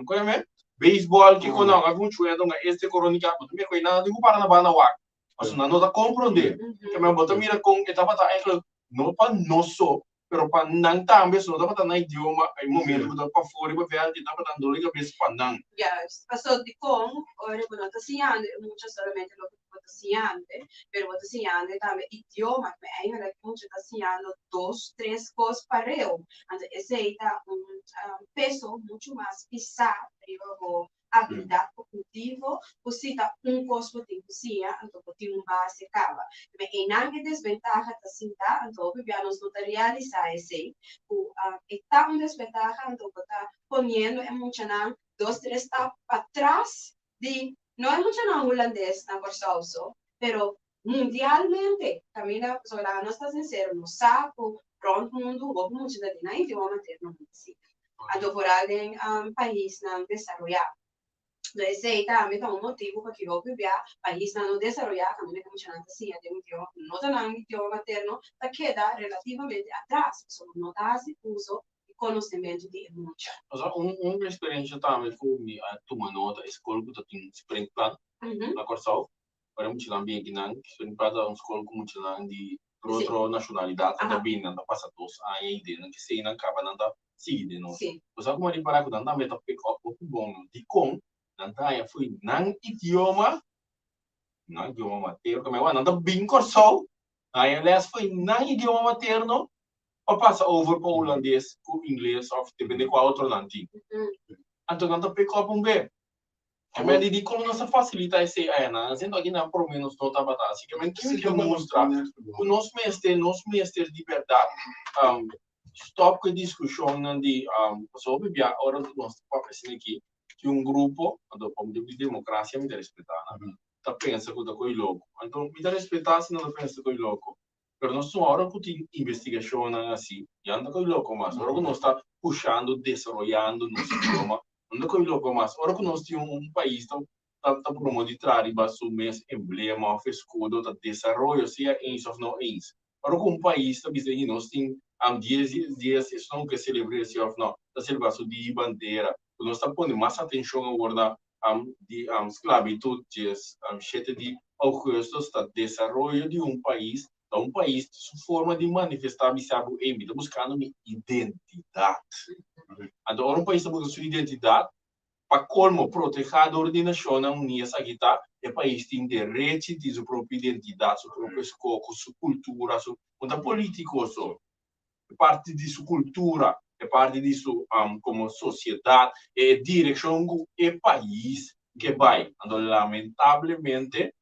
koe yama e? Beisbòl kiko nan, algun chuenta hunga este koronika, bo ta mira ku e nan no tin ku para na banda wak, paso nan no ta komprondé. Ke men bo ta mira kon e tabata eigenlijk no pa nos so, pero pa nan tambe, so no tabata nan idioma, e momento ku ta pafó riba vèlt e tabata un dolor di kabes pa nan. Juist, paso dikon ora bo no ta siñando e mucha solamente loke bo ta siñando, pero bo ta siñando tambe idioma, ku eigenlijk e mucha ta siñando dos, tres kos pareu, anto esei ta un peso muchu mas pisá riba bo abilidat kognitivo ku si ta un kos bo tin ku siña, anto bo tin un base kaba. Pero einan e desbentaha ta sinta, anto hopi bia nos no ta realisá esei, ku e ta un desbentaha, anto bo ta poniendo e muchanan dos tres stap patras di, no e muchanan hulandes na Kòrsou so, pero mundialmente, kaminda, pasobra laga nos ta sinsero, nos sa ku rònt mundu hopi mucha ta den nan idioma materno no ta siña. Anto foral den paisnan desaroyá. No esei tambe ta un motibu pakiko hopi bia paisnan no desaroyá kaminda ku muchanan ta siña den un idioma ku no ta nan idioma materno ta keda relativamente atras pasobra no ta hasi uso di konosementu di e mucha. Pasobra un un eksperensia tambe ku mi a tuma nota e skol ku ta tin springplan na Kòrsou. Ora muchanan bin akinan, Springplan ta un skol ku muchanan di tur otro nashonalidat ta bin, nan ta pasa dos aña i den nan kesei nan kaba nan ta sigui den nos. Bo sa kuma ripará ku nan tambe ta pick up hopi bon no. Dikon? Nan ta haña fo'i nan idioma. Nan idioma materno, ke men nan ta bin Kòrsou, haña lès fo'i nan idioma materno pa pasa over pa hulandes ku ingles òf depende kua otro nan tin. Anto nan ta pick up un be. Ke men di dikon nos a fasilita esei aya nan hasiendo aki nan prome nos no tabata hasi. Ke men kico ke mustra ku nos mester nos mester di bèrdat stòp ku e diskushonnan di pasobra hopi bia ora nos ta papia asina aki tin un grupo anto pa motibu di demokrasia mi ta respetá nan ta pensa ku ta ko'i loko anto mi ta respetá si nan ta pensa ko'i loko Pero nos tin ora ku tin investigashonnan asi, ya no ta ko'i loko mas. Ora ku nos ta pushando, desaroyando nos idioma, no ta ko'i loko mas. Ora ku nos tin un pais ta ta promo di traha riba su mes emblema òf eskudo, ta desaroyo, sea eens òf no eens. Ora ku un pais ta bisa, nos tin dies dies dies, esnan ku ke selebr'é si òf no, ta selebrá su dia di bandera. Ku nos ta pone mas atenshon awor na di sklabitut djes shete di ougùstus ta desaroyo di un pais, ta un pais su forma di manifestá bisa bo ey mi ta buskando mi identidat. Anto ora un pais ta buska su identidat, pa kolmo protehá dor di Nashonnan Uní esaki ta, e pais tin derechi di su propio identidat, su propio skoko, su kultura, su, no ta polítiko so. e parti di su kultura, e parti di su komo sosiedat, e direkshon ku e pais ke bai. Anto lamentablemente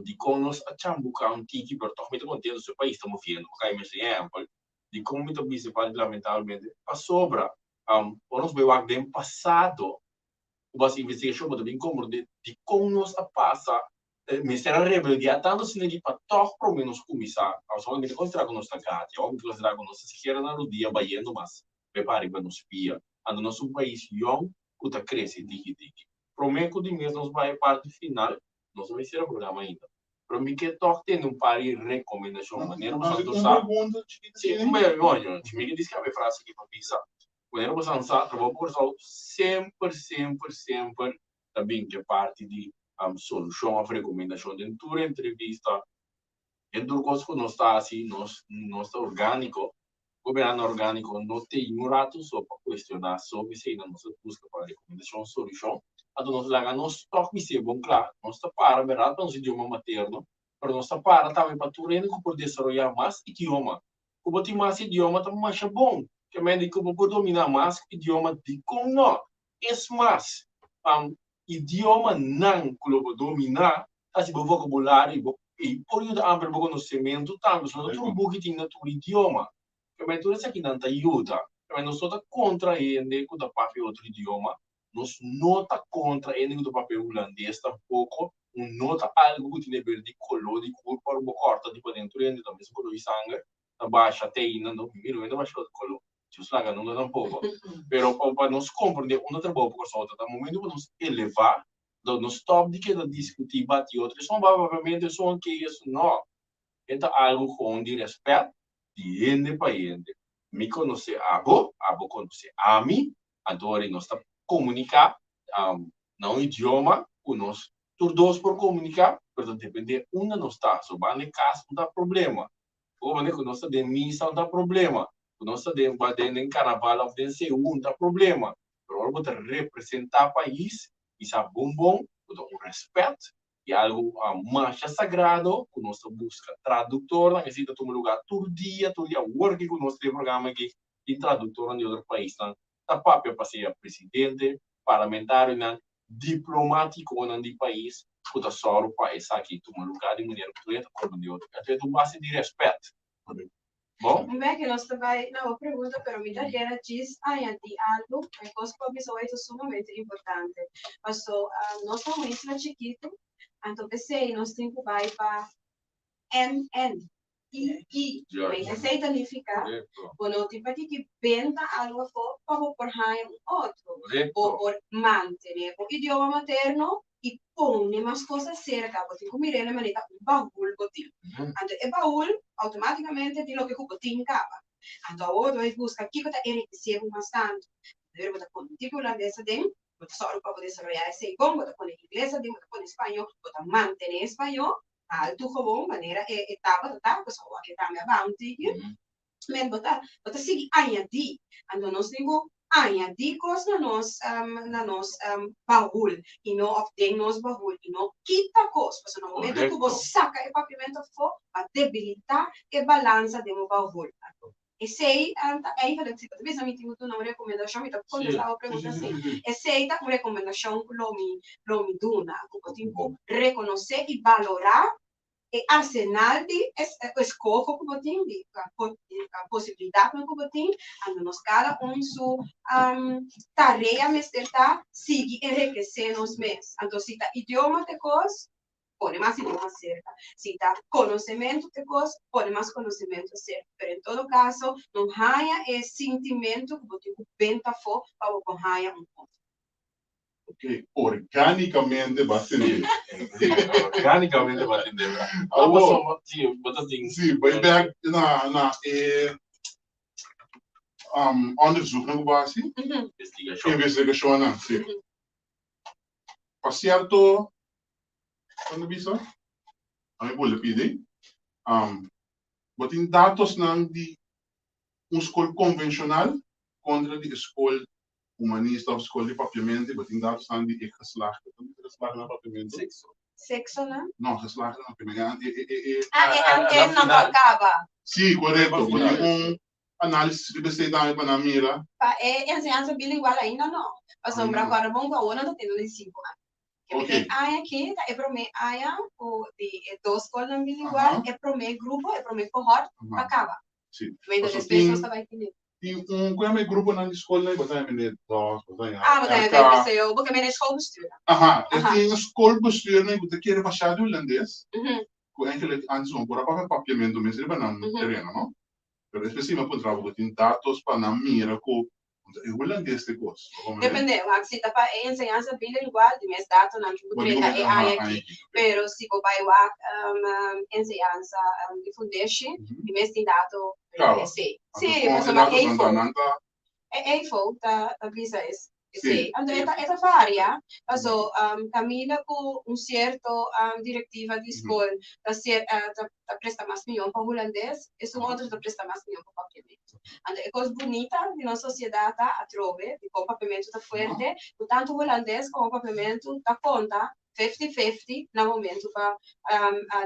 dikon nos a chambuká un tiki, pero tòg mi ta kontento su e pais ta moviendo, bo kai mester ehèmpel. Dikon mi ta bisa e parti lamentablemente? Pasobra ora nos bai wak den pasado ku base investigashon bo ta bin komprondé dikon nos a pasa Mester a rebeldiá tantu asina ki pa tòg promé nos kuminsá. Pasobra mi ta konsiderá ku nos ta gati, òf mi ta konsiderá ku nos ta sikiera na rudia bayendo mas prepara riba nos pia. Anto nos ta un pais yòn ku ta krese tiki tiki. Promé ku di mes nos bai e parti final, nos no mester a programa ainda. Pero mi ke tòg tende un par di rekomendashon manera boso anto sa. Sí, un be, mi ke diskaba e frase aki pa bisa. Manera boso an sa, Trabou pa Kòrsou semper, semper, semper ta bin ke parti di solushon òf rekomendashon den tur entrevista, den tur kos ku nos ta hasi, nos nos ta orgániko. Gobierno orgániko no tin un ratu so pa kuestioná so eseinan nos ta buska pa rekomendashon, solushon. Anto nos laga nos tòg bis'é bon kla, nos ta para bèrdat pa nos idioma materno, pero nos ta para tambe pa tur hende ku por desaroyá mas idioma. Ku bo tin mas idioma ta masha bon, ke mende ku bo por dominá mas idioma, dikon nò? Es mas, idiomanan ku lo bo dominá ta hasi bo vokabulario i bo i por yuda amplia bo konosementu tambe. Pasobra no tur buki tin na tur idioma. Kemey tur esakinan ta yuda. Kemey nos no ta kontra hende ku ta papia otro idioma. Nos no ta kontra hende ku ta papia hulandes tampoko. Un no ta algu ku tin deber di koló di kurpa ora bo kòrta di paden tur hende ta mes koló di sanger ta basha te ainda. No, mi no hende basha otro koló. Dios laga nunca tampoco. Pero pa, pa nos comprende unda trabou pa Kòrsou ta, ta momento pa nos elevá, do nos stop di keda discutí, bati otro. Esun a papiamento, esun a ke, esun no. E ta algo gewoon di respet di hende pa hende. Mi conoce abo, abo conoce ami, anto ora nos ta comunica na un idioma cu nos tur dos por comunica, pero ta depende unda nos ta. So banda e cas no ta problema. Bo mane ku nos ta den misa un ta problema, ku nos ta den den den karnaval òf den seú un ta problema, pero ora bo ta representá pais bisa bon bon ku ta un rèspèt i algu masha sagrado ku nos ta buska traduktornan, esei ta tuma lugá tur dia tur dia awor aki ku nos ta den programa aki tin traduktornan di otro paisnan ta papia pa sea presidente, parlamentarionan, diplomatikonan di pais ku ta sòru pa esaki tuma lugá di manera ku tur hende ta komprendé otro. Entonces ta un base di rèspèt. Bon? Mi wak nos ta bai na bo pregunta, pero mi ta kere djis añadí algu. E kos ku a bisa hoy ta sumamente importante. Paso nos ta un isla chikitu, anto p'esei nos tin ku bai pa NN. I i esei ta nifiká bo no tin pa kiki benta algu afó pa bo por haña un otro. Bo por mantené bo idioma materno i pone mas kos aserka. Bo tin ku mir'é na manera un bahul bo tin. Anto e bahul outomátikamente tin loke ku bo tin kaba. Anto awor bo ta bai buska kiko ta enrikesé bo mas tantu. Primero bo ta pone un tiki hulandes aden, bo ta sòru pa bo desaroyá esei bon, bo ta pone ingles aden, bo ta pone spañó, bo ta mantené spañó. Altu gewoon manera e e tabata ta, pasobra awor e tambe a baha un tiki. Men bo ta bo ta sigui añadí. Anto nos tin ku Añadí kos na nos na nos bahul i no òf den nos bahul i no kita kos, pasobra na momento ku bo saka e papiamentu afó a debilitá e balansa den bo bahul. Anto esei ta eigenlijk si bo ta bisa mi tin ku duna un rekomendashon mi ta kontestá bo pregunta si esei ta un rekomendashon ku lo mi lo mi duna ku bo tin ku rekonosé i balorá e arsenal di eskoho ku bo tin, di posibilidatnan ku bo tin, anto nos kada un su tarea mester ta sigui enrekesé nos mes. Anto si ta idioma te kos, pone mas idioma serka. Si ta konosementu te kos, pone mas konosementu serka. Pero en todo kaso, no haña e sintimentu ku bo tin ku benta afó pa bo por haña un otro. Ok, orgánicamente ba tende. Orgánicamente ba tende. Awor, sí, bo ta tin. Sí, bai back na na e um, onderzoeknan ku bo hasi. Investigashon. Investigashonnan, sí. Pa sierto, kon ta bisa? A mi bolbe pidi. Um, bo tin datosnan di un skol konvenshonal kontra di e skol humanista of skol di papiamento, bo tin datosnan di e geslaagde. Kon bisa geslaagde na papiamento? Sekso. Seksonan? No, geslaagde na papiamento. E, e, e, e. Ah, e an, e nan por kaba. Sí, korekto. Bo tin un análisis riba esei tambe pa nan mira. Pa e enseñansa bilingual ainda no. Pasobra kòrda bon ku awor nan ta tene di sinku aña. Ok. E aña aki ta e promé aña ku di e dos skolnan bilingual, e promé grupo, e promé kohòrt pa kaba. Sí. Mientras Paso despues tin nos ta bai tene. tin un ku yama e gruponan di skolnan bo ta yama mene dos, bo ta yama Ah, bo ta yama RK. VPCO, bo ke mene schoolbestuur. Aha, e tin schoolbestuurnan ku ta kere bashá di hulandes, ku eigenlijk antes no por a papia papiamentu mes riba nan tereno, no? Pero despues si mi a puntra bo ku tin datos pa nan mira ku e hulandes ta e kos. Bo comprende? Depende, wak si ta pa e enseñansa bilingual di mes datonan ku bo treta e aña aki. Pero si bo bai wak enseñansa di fundeshi, di mes tin dato riba esei. Si, pasobra EIFO, e EIFO ta bisa esei. Anto e ta varia, paso Camila ku un sierto direktiva di skol ta ta presta mas mion pa hulandes, esun otro ta presta mas mion pa papiamentu. Anto e kos bunita di nos sosiedat ta atrobe di kon papiamentu ta fuerte, ku tantu hulandes komo papiamentu ta konta fifty-fifty na momentu pa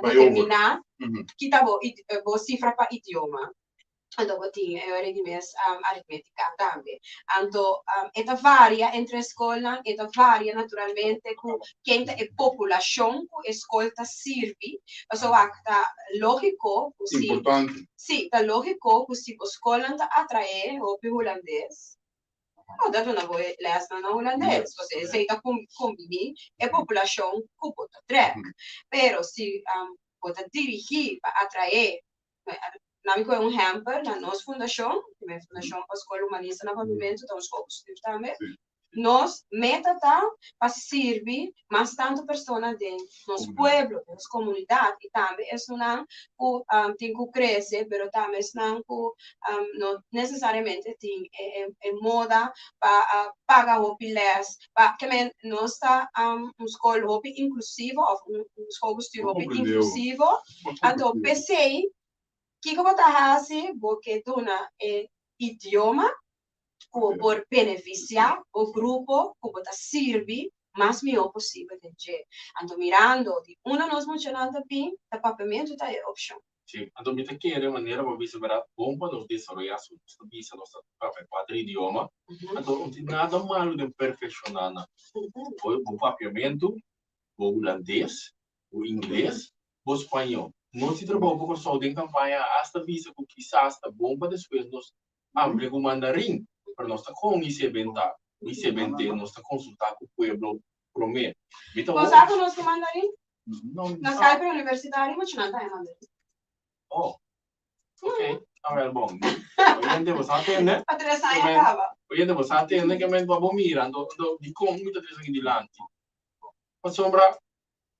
determiná ki ta bo bo sifra pa idioma. Anto bo tin e ora di mes aritmétika tambe. Anto e ta varia entre skolnan, e ta varia naturalmente ku ken ta e populashon ku e skol ta sirbi. Pasobra wak ta lógiko ku si Importante. Sí, ta lógiko ku si bo skolnan ta atraé hopi hulandes, bo ta duna bo e lèsnan na hulandes, pasobra esei ta kumbiní e populashon ku bo ta trèk. Pero si bo ta dirigí pa atraé Na mi kohe un hèmpel na nos fundashon, e Fundashon pa Skol Humanista na Papiamentu, ta un schoolbestuur tambe. Nos meta ta pa sirbi mas tantu persona den nos pueblo, den nos komunidat i tambe esunnan ku tin ku krese, pero tambe esnan ku no nesesariamente tin e moda pa paga hopi lès. Pa ke men nos ta un skol hopi inklusivo òf un schoolbestuur hopi inklusivo. Anto p'esei kiko bo ta hasi? Bo ke duna e idioma ku bo por benefisiá bo grupo ku bo ta sirbi mas mihó posibel den dje. Anto mirando di unda nos muchanan ta bin, ta papiamentu ta e opshon. Sí, anto mi ta kere manera bo a bisa berdad bon pa nos desaroyá su nos ta bisa nos ta papia kuater idioma, anto no tin nada malu den perfekshoná nan. Bo bo papiamentu, bo hulandes, bo ingles, bo spañó. Nos di trabou pa Kòrsou den kampaña a asta bisa ku kisas ta bon pa despues nos amplia ku mandarin, pero nos ta kon i sebenta, i sebent'é nos ta konsultá ku pueblo promé. Mi ta Bo sa ku nos ku mandarin? Na Sky Preuniversitario muchanan ta e mandarin. Oh, ok. Awel bon. Oyente bo sa tende? Pa tres aña kaba. Oyente bo sa tende ke men pa bo mira, anto anto dikon mi ta trese aki dilanti? Pasobra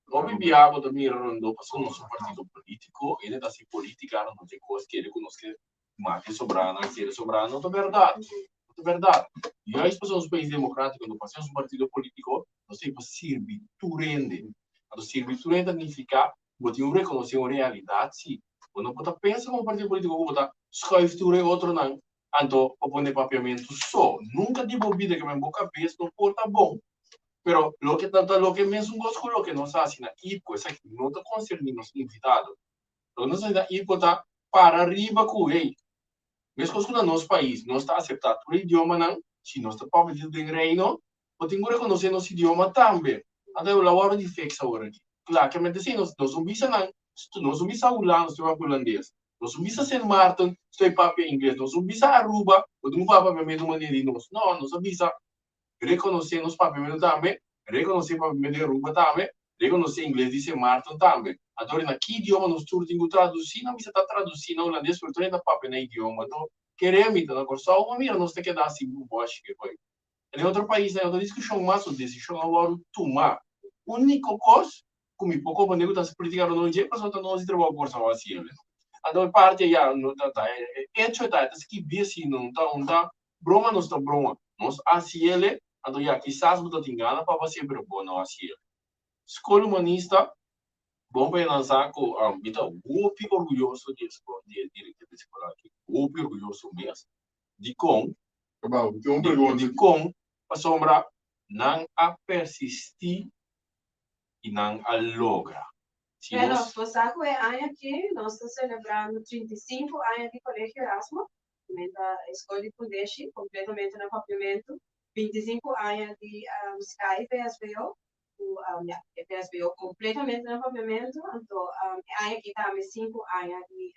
hopi bia bo ta mira rondó pasobra nos un partido polítiko, hende ta hasi polítika rondó dje kos kere ku nos ke mata e sobranan, kere sobranan, no ta bèrdat. No ta bèrdat. Juist pasobra nos un pais demokratiko, no pasobra nos un partido polítiko, Nos tin pa sirbi tur hende. Anto sirbi tur hende ta nifiká ku bo tin un rekonosé un realidat si. Bo no por ta pensa komo partido polítiko ku bo ta skùif tur e otronan. Anto bo pone papiamentu so. Nunka di bo bida ke men bo kabes no por ta bon. Pero loke ta ta loke mesun kos ku loke nos hasi na IPKO, esaki no ta konserní nos invitado. Loke nos hasi na IPKO ta para riba ku hey, meskos ku na nos pais nos ta aseptá tur e idiomanan, si nos ta papia di den Reino, bo tin ku rekonosé nos idioma tambe. Anto e lo wòrdu di fix awor aki. Kla, ke mente si nos nos no bisa nan, nos no bisa Hulandes, nos papia hulandes. Nos no bisa Sint Maarten, estoy papia ingles. Nos no bisa Aruba, bo tin ku papia papiamentu manera di nos. No, nos a bisa rekonosé nos papiamentu tambe, rekonosé papiamentu di Aruba tambe, rekonosé ingles di Sint Maarten tambe. Anto na ki idioma nos tur tin ku tradusí? Nan bisa ta tradusí na hulandes, pero tur hende ta papia na idioma. Anto, kere mi ta na Kòrsou, bo mira nos ta keda hasi bòshi ke koe. Den otro paisnan e otro diskushon mas, un desishon a wòrdu tumá. Úniko kos ku mi por komprendé ku ta hasi polítika rondó dje pasobra ta nos di trabou ku Kòrsou hasi el. Anto e parti ayá no ta ta e echo ta e ta skibí asina no ta un ta broma nos ta broma. Nos hasi el anto ya kisas bo ta tin gana pa bo hasié pero bo no hasi el. Skol Humanista bon pa e nan sa ku mi ta hopi orguyoso di e skol di e direktor di e skol aki hopi orguyoso mes. Dikon? Cabal, mi tin un pregunta. Dikon? Pasobra nan a persistí i nan a logra. Si nos. Bueno, bo sa ku e aña aki nos ta selebrando 35 aña di Kolegio Erasmo, menta e skol di fundeshi kompletamente na Papiamentu, 25 aña di Sky PSBO, ku ya, e PSBO kompletamente na Papiamentu, anto e aña aki tambe sinku aña di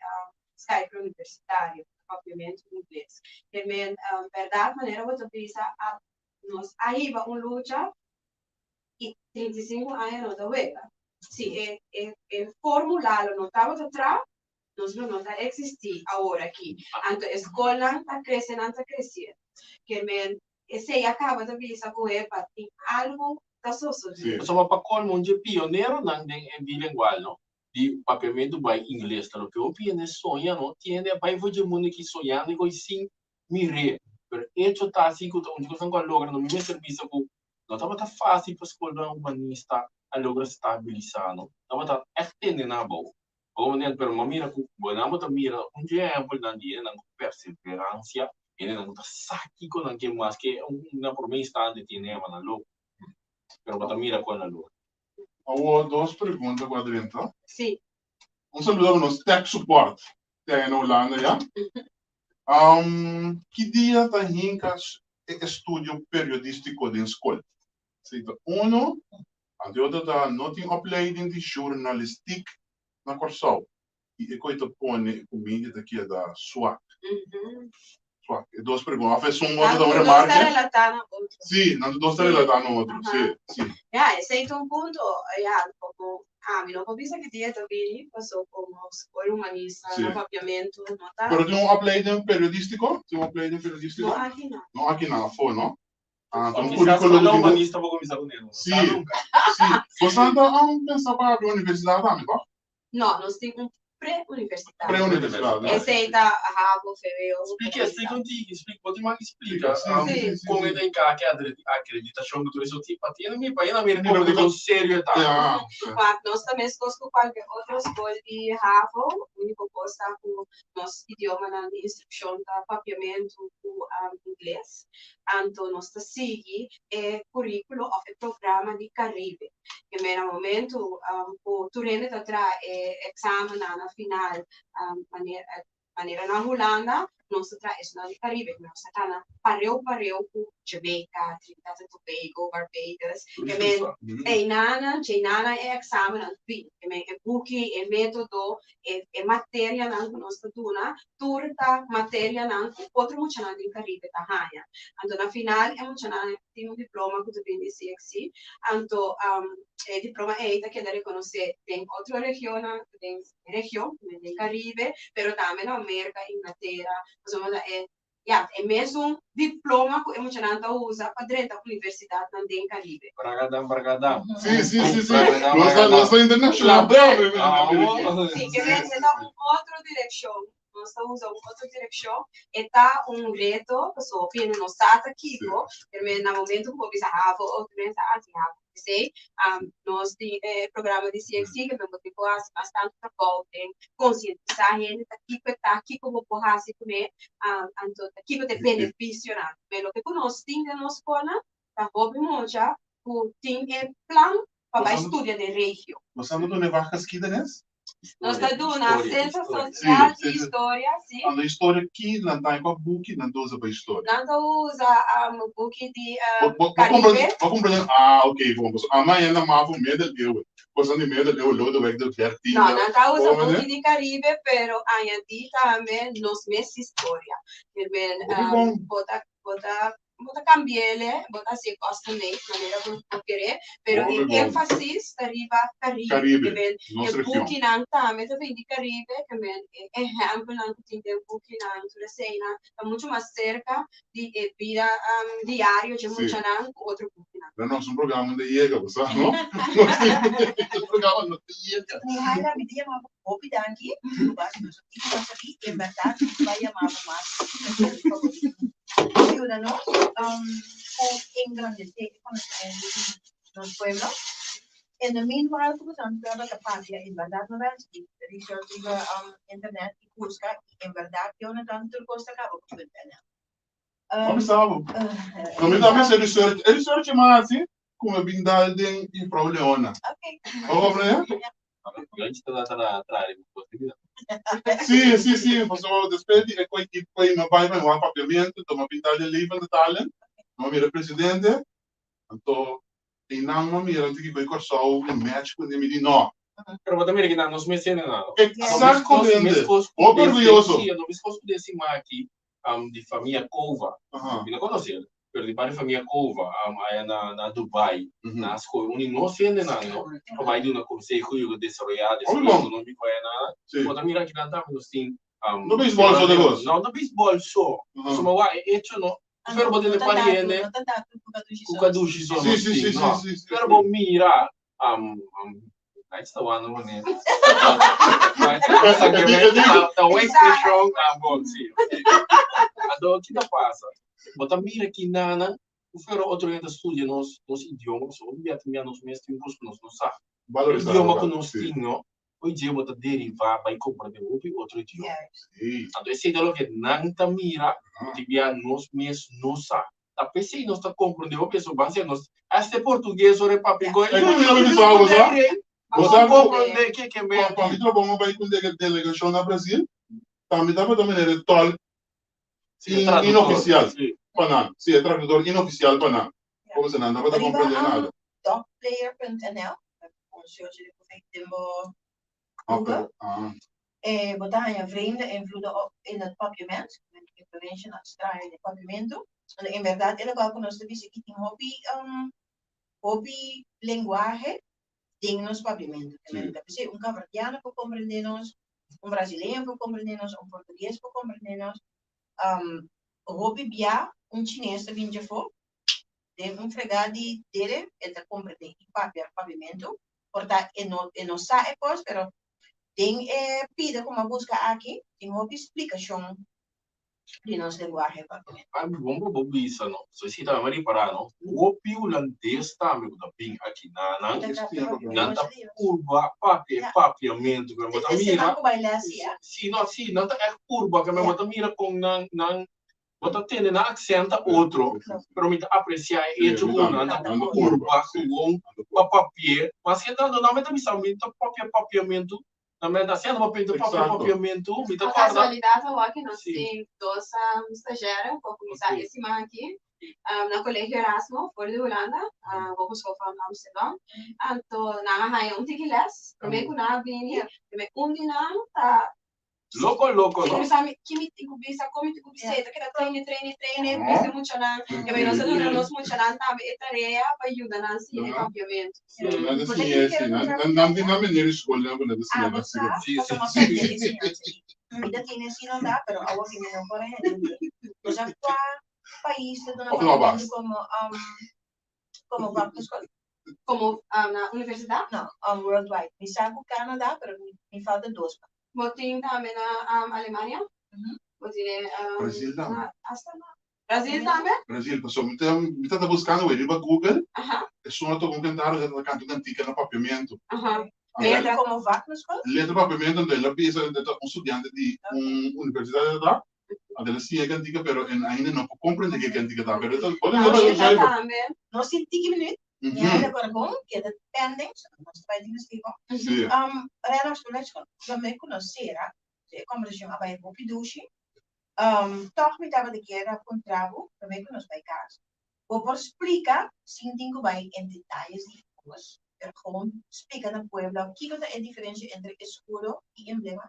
Sky Preuniversitario na Papiamentu Ingles. Ke men bèrdat manera bo ta bisa a nos a hiba un lucha i 35 aña no ta wega. Si e e e formula lo no tabata tra, nos lo no ta eksistí awor aki. Anto e skolnan ta krese, nan ta kresiendo. Ke men esei a kaba ta bisa ku epa tin algu ta sosodé. Pasobra pa kolmo un dje pioneronan den e bilengual no di papiamentu bai ingles ta loke hopi hende soña no tin hende a bai for dje mundu aki soñando i sin mir'é pero echo ta asi ku ta un dje kosnan ku a logra no mi mester bisa ku no tabata fásil pa skolnan humanista a logra stabilisá no tabata ègt tende nan abou bo manera pero bo mira ku bo nan bo ta mira un dje ehèmpelnan di hendenan ku perseveransia hendenan ku ta sa kiko nan ke maske na promé instante tin hende yama nan loko pero bo ta mira kon nan logra. Awor dos pregunta ku a drenta. Sí. Un saludo pa nos tech support te na Hulanda ya. Ki dia ta hinka e estudio periodístiko den skol? Esei ta uno. Anto e otro ta no tin opleiding di journalistiek na Kòrsou i e koe ta pone e kuminda ta keda swak. Swak. E dos pregunta. Of esun otro ta un remarke. Nan tur dos ta relatá na otro. Sí, nan tur dos ta relatá na otro. Sí, sí. Ya, esei ta un punto. Ya, komo ami no por bisa ki dia ta bini, paso komo skol humanista na papiamentu no ta. Pero tin un opleiding periodístiko? Tin un opleiding periodístiko? No aki no. No aki no, afó no? Ah, ta un Kisas curriculum escuela di humanista por cuminsa cu ne, Sí, sí. Boso ta pensa pa habri universidad tambe, toch? No, nos tin un pre-universitario. Pre-universitario. Esei ta havo, vwo. Splika, splika un tiki, splika, bo tin mas splika. Sí, sí. Kon e ta enka ki akreditashon ku tur eso tin pa tin mi pa e na mira komo di kon serio e ta. Ja. Wak, nos ta meskos ku kualke otro skol di havo, uniko kos ta ku nos idiomanan di instrukshon ta papiamentu ku ingles. Anto nos ta sigui e curriculo of e programa di Caribe. E mera momento cu tur hende ta traha e examennan na final manera na Hulanda, nos ta traha esunnan di Caribe. Nos ta gana pareu pareu cu Jamaica, Trinidad and Tobago, Barbados. E men einanan, djeinanan e examennan bin. E men e buki, e metodo, e materianan ku nos ta duna tur ta materianan ku otro muchanan den Karibe ta haña. Anto na final e muchanan tin un diploma ku ta bin di CXC. Anto e diploma ei ta keda rekonosé den otro regionnan, den region, den Karibe, pero tambe na Merka, Inglatera, pasobra e Ya, e mesun diploma ku e muchanan ta usa pa drenta universidatnan den Karibe. Bragadam, bragadam. Sí, sí, sí, sí. Nos ta, nos ta internacional. Sí, ke men e ta un otro direkshon. Nos ta usa un otro direkshon. E ta un reto, pasobra hopi hende no sa ta kiko, pero men na momento ku bo bisa havo, otro men sa, ah, si havo. P'esei nos tin e programa di CXC ke men bo tin ku hasi mas tantu trabou den konsientisá hende ta kiko e ta, kiko bo por hasi kuné, anto ta kiko ta e benefisionan. Men loke ku nos tin den nos skolnan ta hopi mucha ku tin e plan pa bai studia den regio. Nos a duna e wak geschiedenis? Nos ta duna siensia sosial i historia, si. Anto historia ki nan ta kua buki nan ta usa pa historia? Nan ta usa buki di Caribe. Bo kumpra nan? Ah, ok, bon. Pasobra ama hende mafo middeleeuwen. Kosan di middeleeuwen, Lodewijk de dertiende. No, nan ta usa buki di Caribe, pero añadí tambe nos mes historia. Bo ta, bo ta Bo ta cambi'ele, bo ta haci'e custom made, manera bo bo kere, pero e enfasis ta riba Caribe, Caribe, ke men nos e region. bukinan tambe ta bini di Caribe, ke men e ehempelnan ku tin den bukinan, tur eseinan ta mucho mas cerca di e bida diario dje muchanan ku otro bukinan. Pero nos un programa no ta yega, bo sa, no? Nos tin un programa no ta yega. Mihaila, mi ta yama bo hopi danki, ku bo a hasi nos un tiki mas aki, en berdad mi ta bai yama bo mas pa bo tin Yuda nos ku engrandesé e konosementu di nos pueblo. In the meanwhile ku boso tabata papia en bèrdat no bai hasi research riba internet i buska i en bèrdat Jonathan tur kos ta kaba ku punt nl. No mi sa bo. No mi ta mester research. E research mi a hasi ku mi a bin dal den Juffrouw Leona. Bo komprende? Sí, sí, sí, pasobra despues di e koe ki koe mi a bai pa mi wak papiamentu, enton mi a pinta den Levende Talen, mi a mira e presidente, anto einan mi a mira anto ki koe Kòrsou mi match kuné, mi di no. Pero bo ta mira kinan nos mes hende nan. Exactamente, hopi orguyoso. Sí, meskos ku den siman aki di famia Cova. Mi no conoce el, pero di parti famia Cova aya na na Dubai, nan a scoge un di nos hendenan no, pa bai duna conseho y desaroya desaroyo economico aya na. Bo ta mira akinan tambe nos tin No baseball so de cos. No, no baseball so. Pasobra wak e hecho no, pero bo tene pari hende cu cadushi so nos tin, no. Pero bo mira Nice ta wando mane. Ta un expresión ah bon sí. Ado ki ta pasa? Bo ta mira ki nana ku fero otro hende ta studia nos nos idioma so hopi bia ta mira nos mes tin un kos ku nos no sa. Idioma ku nos tin no hoy dia bo ta deriva bai komprende hopi otro idioma. Anto esei ta loke nan ta mira ku tin bia nos mes no sa. Ta p'esei nos ta komprendé hopi eso ban ser nos hasta e portugues ora e papia ku E ku mi a bisa bo sa? Bo sa komprendé ke ke men. Pa mi trabou mi bai ku un delegashon na Brasil, tambe tabata manera e tòlk inofisial pa nan. Si, e traduktor inofisial pa nan. Komo se nan tabata komprendé nada. Riba docplayer.nl, un search den bo Google. E bo ta haña vreemde invloeden op in het Papiament, influensha nan straño den Papiamentu. En bèrdat e lokual ku nos ta bisa aki tin hopi hopi lenguahe den nos Papiamentu. Ta p'esei un kaverdiano por komprendé nos, un brasileño por komprendé nos, un portugues por komprendé nos. Hopi bia un chines ta bin djafó den un fregá di dede e ta komprendé i papia Papiamentu. Por ta e no e no sa e kos pero Den e pida ku mi a buska aki tin hopi splikashon di nos lenguahe papiamentu. Ami bon pa bo bisa no, so esei tambe mi a ripará no, hopi hulandes tambe ku ta bin aki na nan, nan ta purba papia e papiamentu, pero bo ta mira, si no, si nan ta ègt purba, bo ta mira kon nan nan Bo ta tende nan aksent ta otro, pero mi ta apresiá e echo ku nan ta purba gewoon pa papi'é. Maske tantu nan mi ta bisa mi ta papia papiamentu, nan mi ta hasiendo papia, mi ta papia papiamentu, mi ta Pa kòrda. kasualidat awor ku nos tin dos stagiaire ku a kuminsá e siman aki na Kolegio Erasmo for di Hulanda, Hogeschool van Amsterdam. Anto nan a haña un tiki lès promé ku nan a bini, promé un di nan ta Loko loko no. Bisa mi ki mi tin ku bisa, kon mi tin ku bis'é, ta keda traine, traine, traine, bisa e muchanan. Ke mi nos a duna nos muchanan tambe e tarea pa yuda nan siña e papiamentu. Nan ta siña e si, nan nan tin nan manera di skol nan ku nan ta siña Ah, bo nan sa, si. pasobra mi a pèrdè e siñansa ei. Mi ta tene si no ta, pero awor ki mi no por a hende. Bo sa kua pais ta duna Of no papiamentu bas. komo komo vak di skol? Komo na universidat? No, worldwide. Mi sa ku Canada, pero mi falta dos pa. Bo tin tambe na Alemania? Bo tin Brazil tambe. Hasta na Brasil tambe? Brasil, pasobra mi ta mi ta buskando wei riba Google, Aha. esun a toka un kantado ku ta kanta un kantika na papiamentu. Aha. Letra komo vak na skol? Letra papiamentu, anto el a bisa e ta un studiante di un universidat e ta, anto el a siña e kantika pero e ainda no por komprende ke kantika ta, pero e ta bo Nos ta tambe. Nos tin tiki minuut, mi a haya kora bon, keda pending, so nos ta bai tin bon. Sí. Renox, promé ku nos sera, e kombersashon a bai hopi dushi. Tòg mi tabata kier a puntra bo promé ku nos bai kas. Bo por splika, sin tin ku bai en detayes di kos, pero gewoon splika na pueblo kiko ta e diferensia entre eskudo i emblema?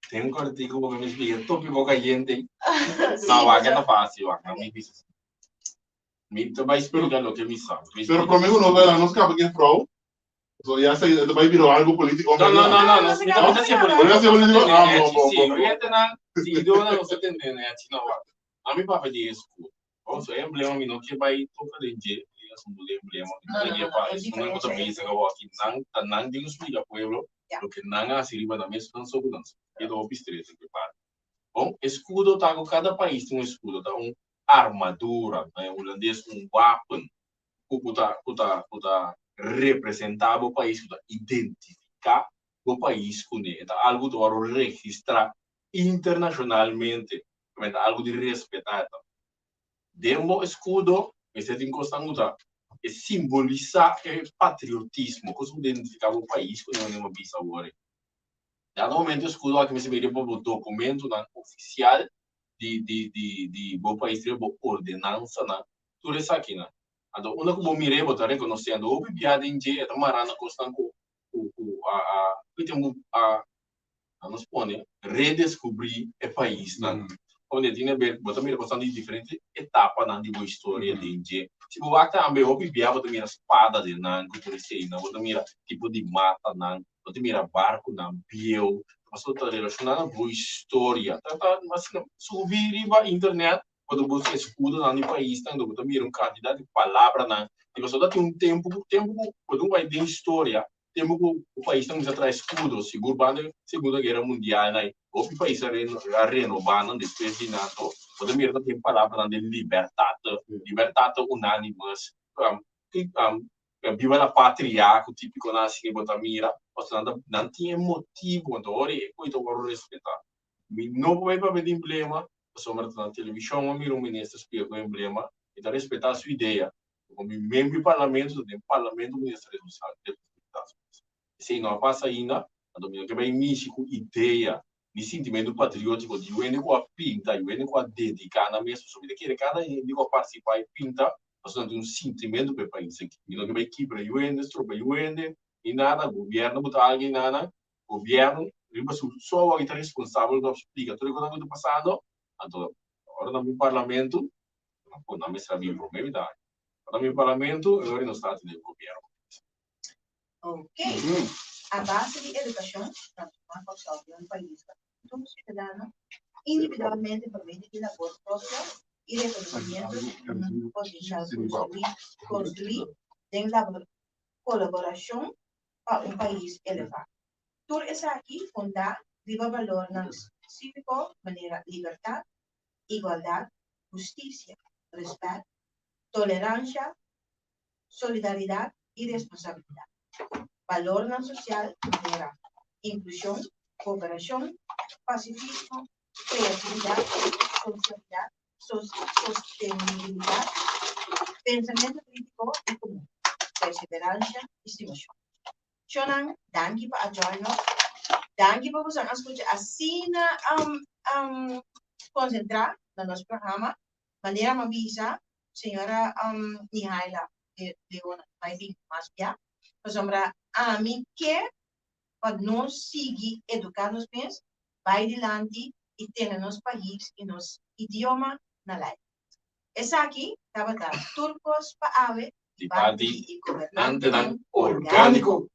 Tin un kòrtiku bo ke mi splika e tópiko kayente. No, wak e ta fásil, wak, mi bisa si. Mi ta bai splika loke mi sa. Pero promé ku nos bai la nos kaba ku e frou. So ya sa ta bai bira algo politico. No, no, no, no, no, mi ta haciendo politico. No haciendo politico. Ah, bon, bon, Sí, bon. oyente nan, seguidornan nos ta tende nechi, no, wak. Ami papia di escudo. Bon, so e emblema mi no ke bai toca den dje, e asunto di emblema, mi No, ta no, guia no, pa no, e esunnan cu ta diferencia bezig awor aki, nan ta nan den splica pueblo Ya. loke nan a haci riba nan mes, nan so cu nan sa. E ta hopi stres den e parti. Bon, escudo ta cu cada pais tin un escudo, ta un armadura, na hulandes un wapen, ku ku ta ku ta ku ta representá bo pais, ku ta identifiká bo pais kuné. E ta algu ku ta wòrdu registrá internashonalmente, e ta algu di respetá. E ta den bo eskudo mester tin kosnan ku ta e simbolisá e patriotismo, kos ku ta identifiká bo pais kuné manera bo bisa awor ei. Dado momento eskudo aki mester bira bo dokumentonan ofisial di di di di bo pais, riba bo ordenansanan tur esakinan. Anto unda ku bo mir'é bo ta rekonosé. Anto hopi bia den dje e ta mará na kosnan ku ku ku a a ku e tempu a a nos pone redeskubrí e paisnan. Pasobra e tin aber bo ta mira kosnan di diferente etapanan di bo historia den dje. Si bo wak tambe hopi bia bo ta mira spada den nan ku tur eseinan, bo ta mira tipo di matanan, bo ta mira barkunan bieu, pasobra ta relashoná na bo historia. Ta ta asina subi riba internet Bo ta buska eskudonan di paisnan, bo ta mira un kantidat di palabranan. Di pasobra ta tin un tempu ku tempu ku bo ta bai den historia, tempu ku paisnan kuminsá traha eskudo, sigur banda di Segunda Guera Mundial nan, hopi pais a a renobá nan despues di nan. Anto bo ta mira ta tin palabranan di libertat, libertat unanimus, biba la patria ku tipikonan asina bo ta mira. Pasobra nan ta nan tin e motibu, anto ora e koe ta wòrdu respetá. Mi no por bai papia di emblema, pasobra ta na televishon a mira un minister splika ku emblema, mi ta respetá su idea. Pero mi miembro di parlamento ta den parlamento minister responsabel di respetá su mes. Esei no a pasa ainda, anto mi no ke bai mishi ku idea ni sintimentu patriótiko di hende ku a pinta, yu hende ku a dediká nan mes, pasobra mi ta kere kada hende ku a partisipá i pinta, pasobra nan tin un sintimentu pa e pais aki. Mi no ke bai kibra yu hende, stroba yu hende, ni nada, gobièrnu ku ta algu nada, Gobierno riba su so awor ta responsabel pa splica tur e cosnan cu ta pasando, anto ora nan bin parlamento, nan mester a bin prome mi ta ora nan bin parlamento e ora nos ta atende cu gobierno. Ok, a base di educacion, transforma Kòrsou den un pais pa tur ciudadano individualmente por medio di labor propio y reconocimiento di un potencial construi, construi den colaboracion pa un pais elevá. Tur esaki fundá riba balornan síviko manera libertat, igualdat, hustisia, rèspèt, toleransha, solidaridat i responsabilidat. Balornan sosial manera inklushon, kooperashon, pasifismo, kreatividat, sosialidat, sostenibilidat, pensamentu krítiko i komun, perseveransha i stimashon. Shonnan, danki pa a join nos. Danki pa boso a skucha asina konsentrá na nos programa. Manera mi a bisa, señora Mihaila Leona bai bin mas bia, pasobra ami ke pa nos sigui eduká nos mes, bai dilanti i tene nos pais i nos idioma na lai. Esaki tabata tur kos pa awe di parti di gobernantenan orgániko.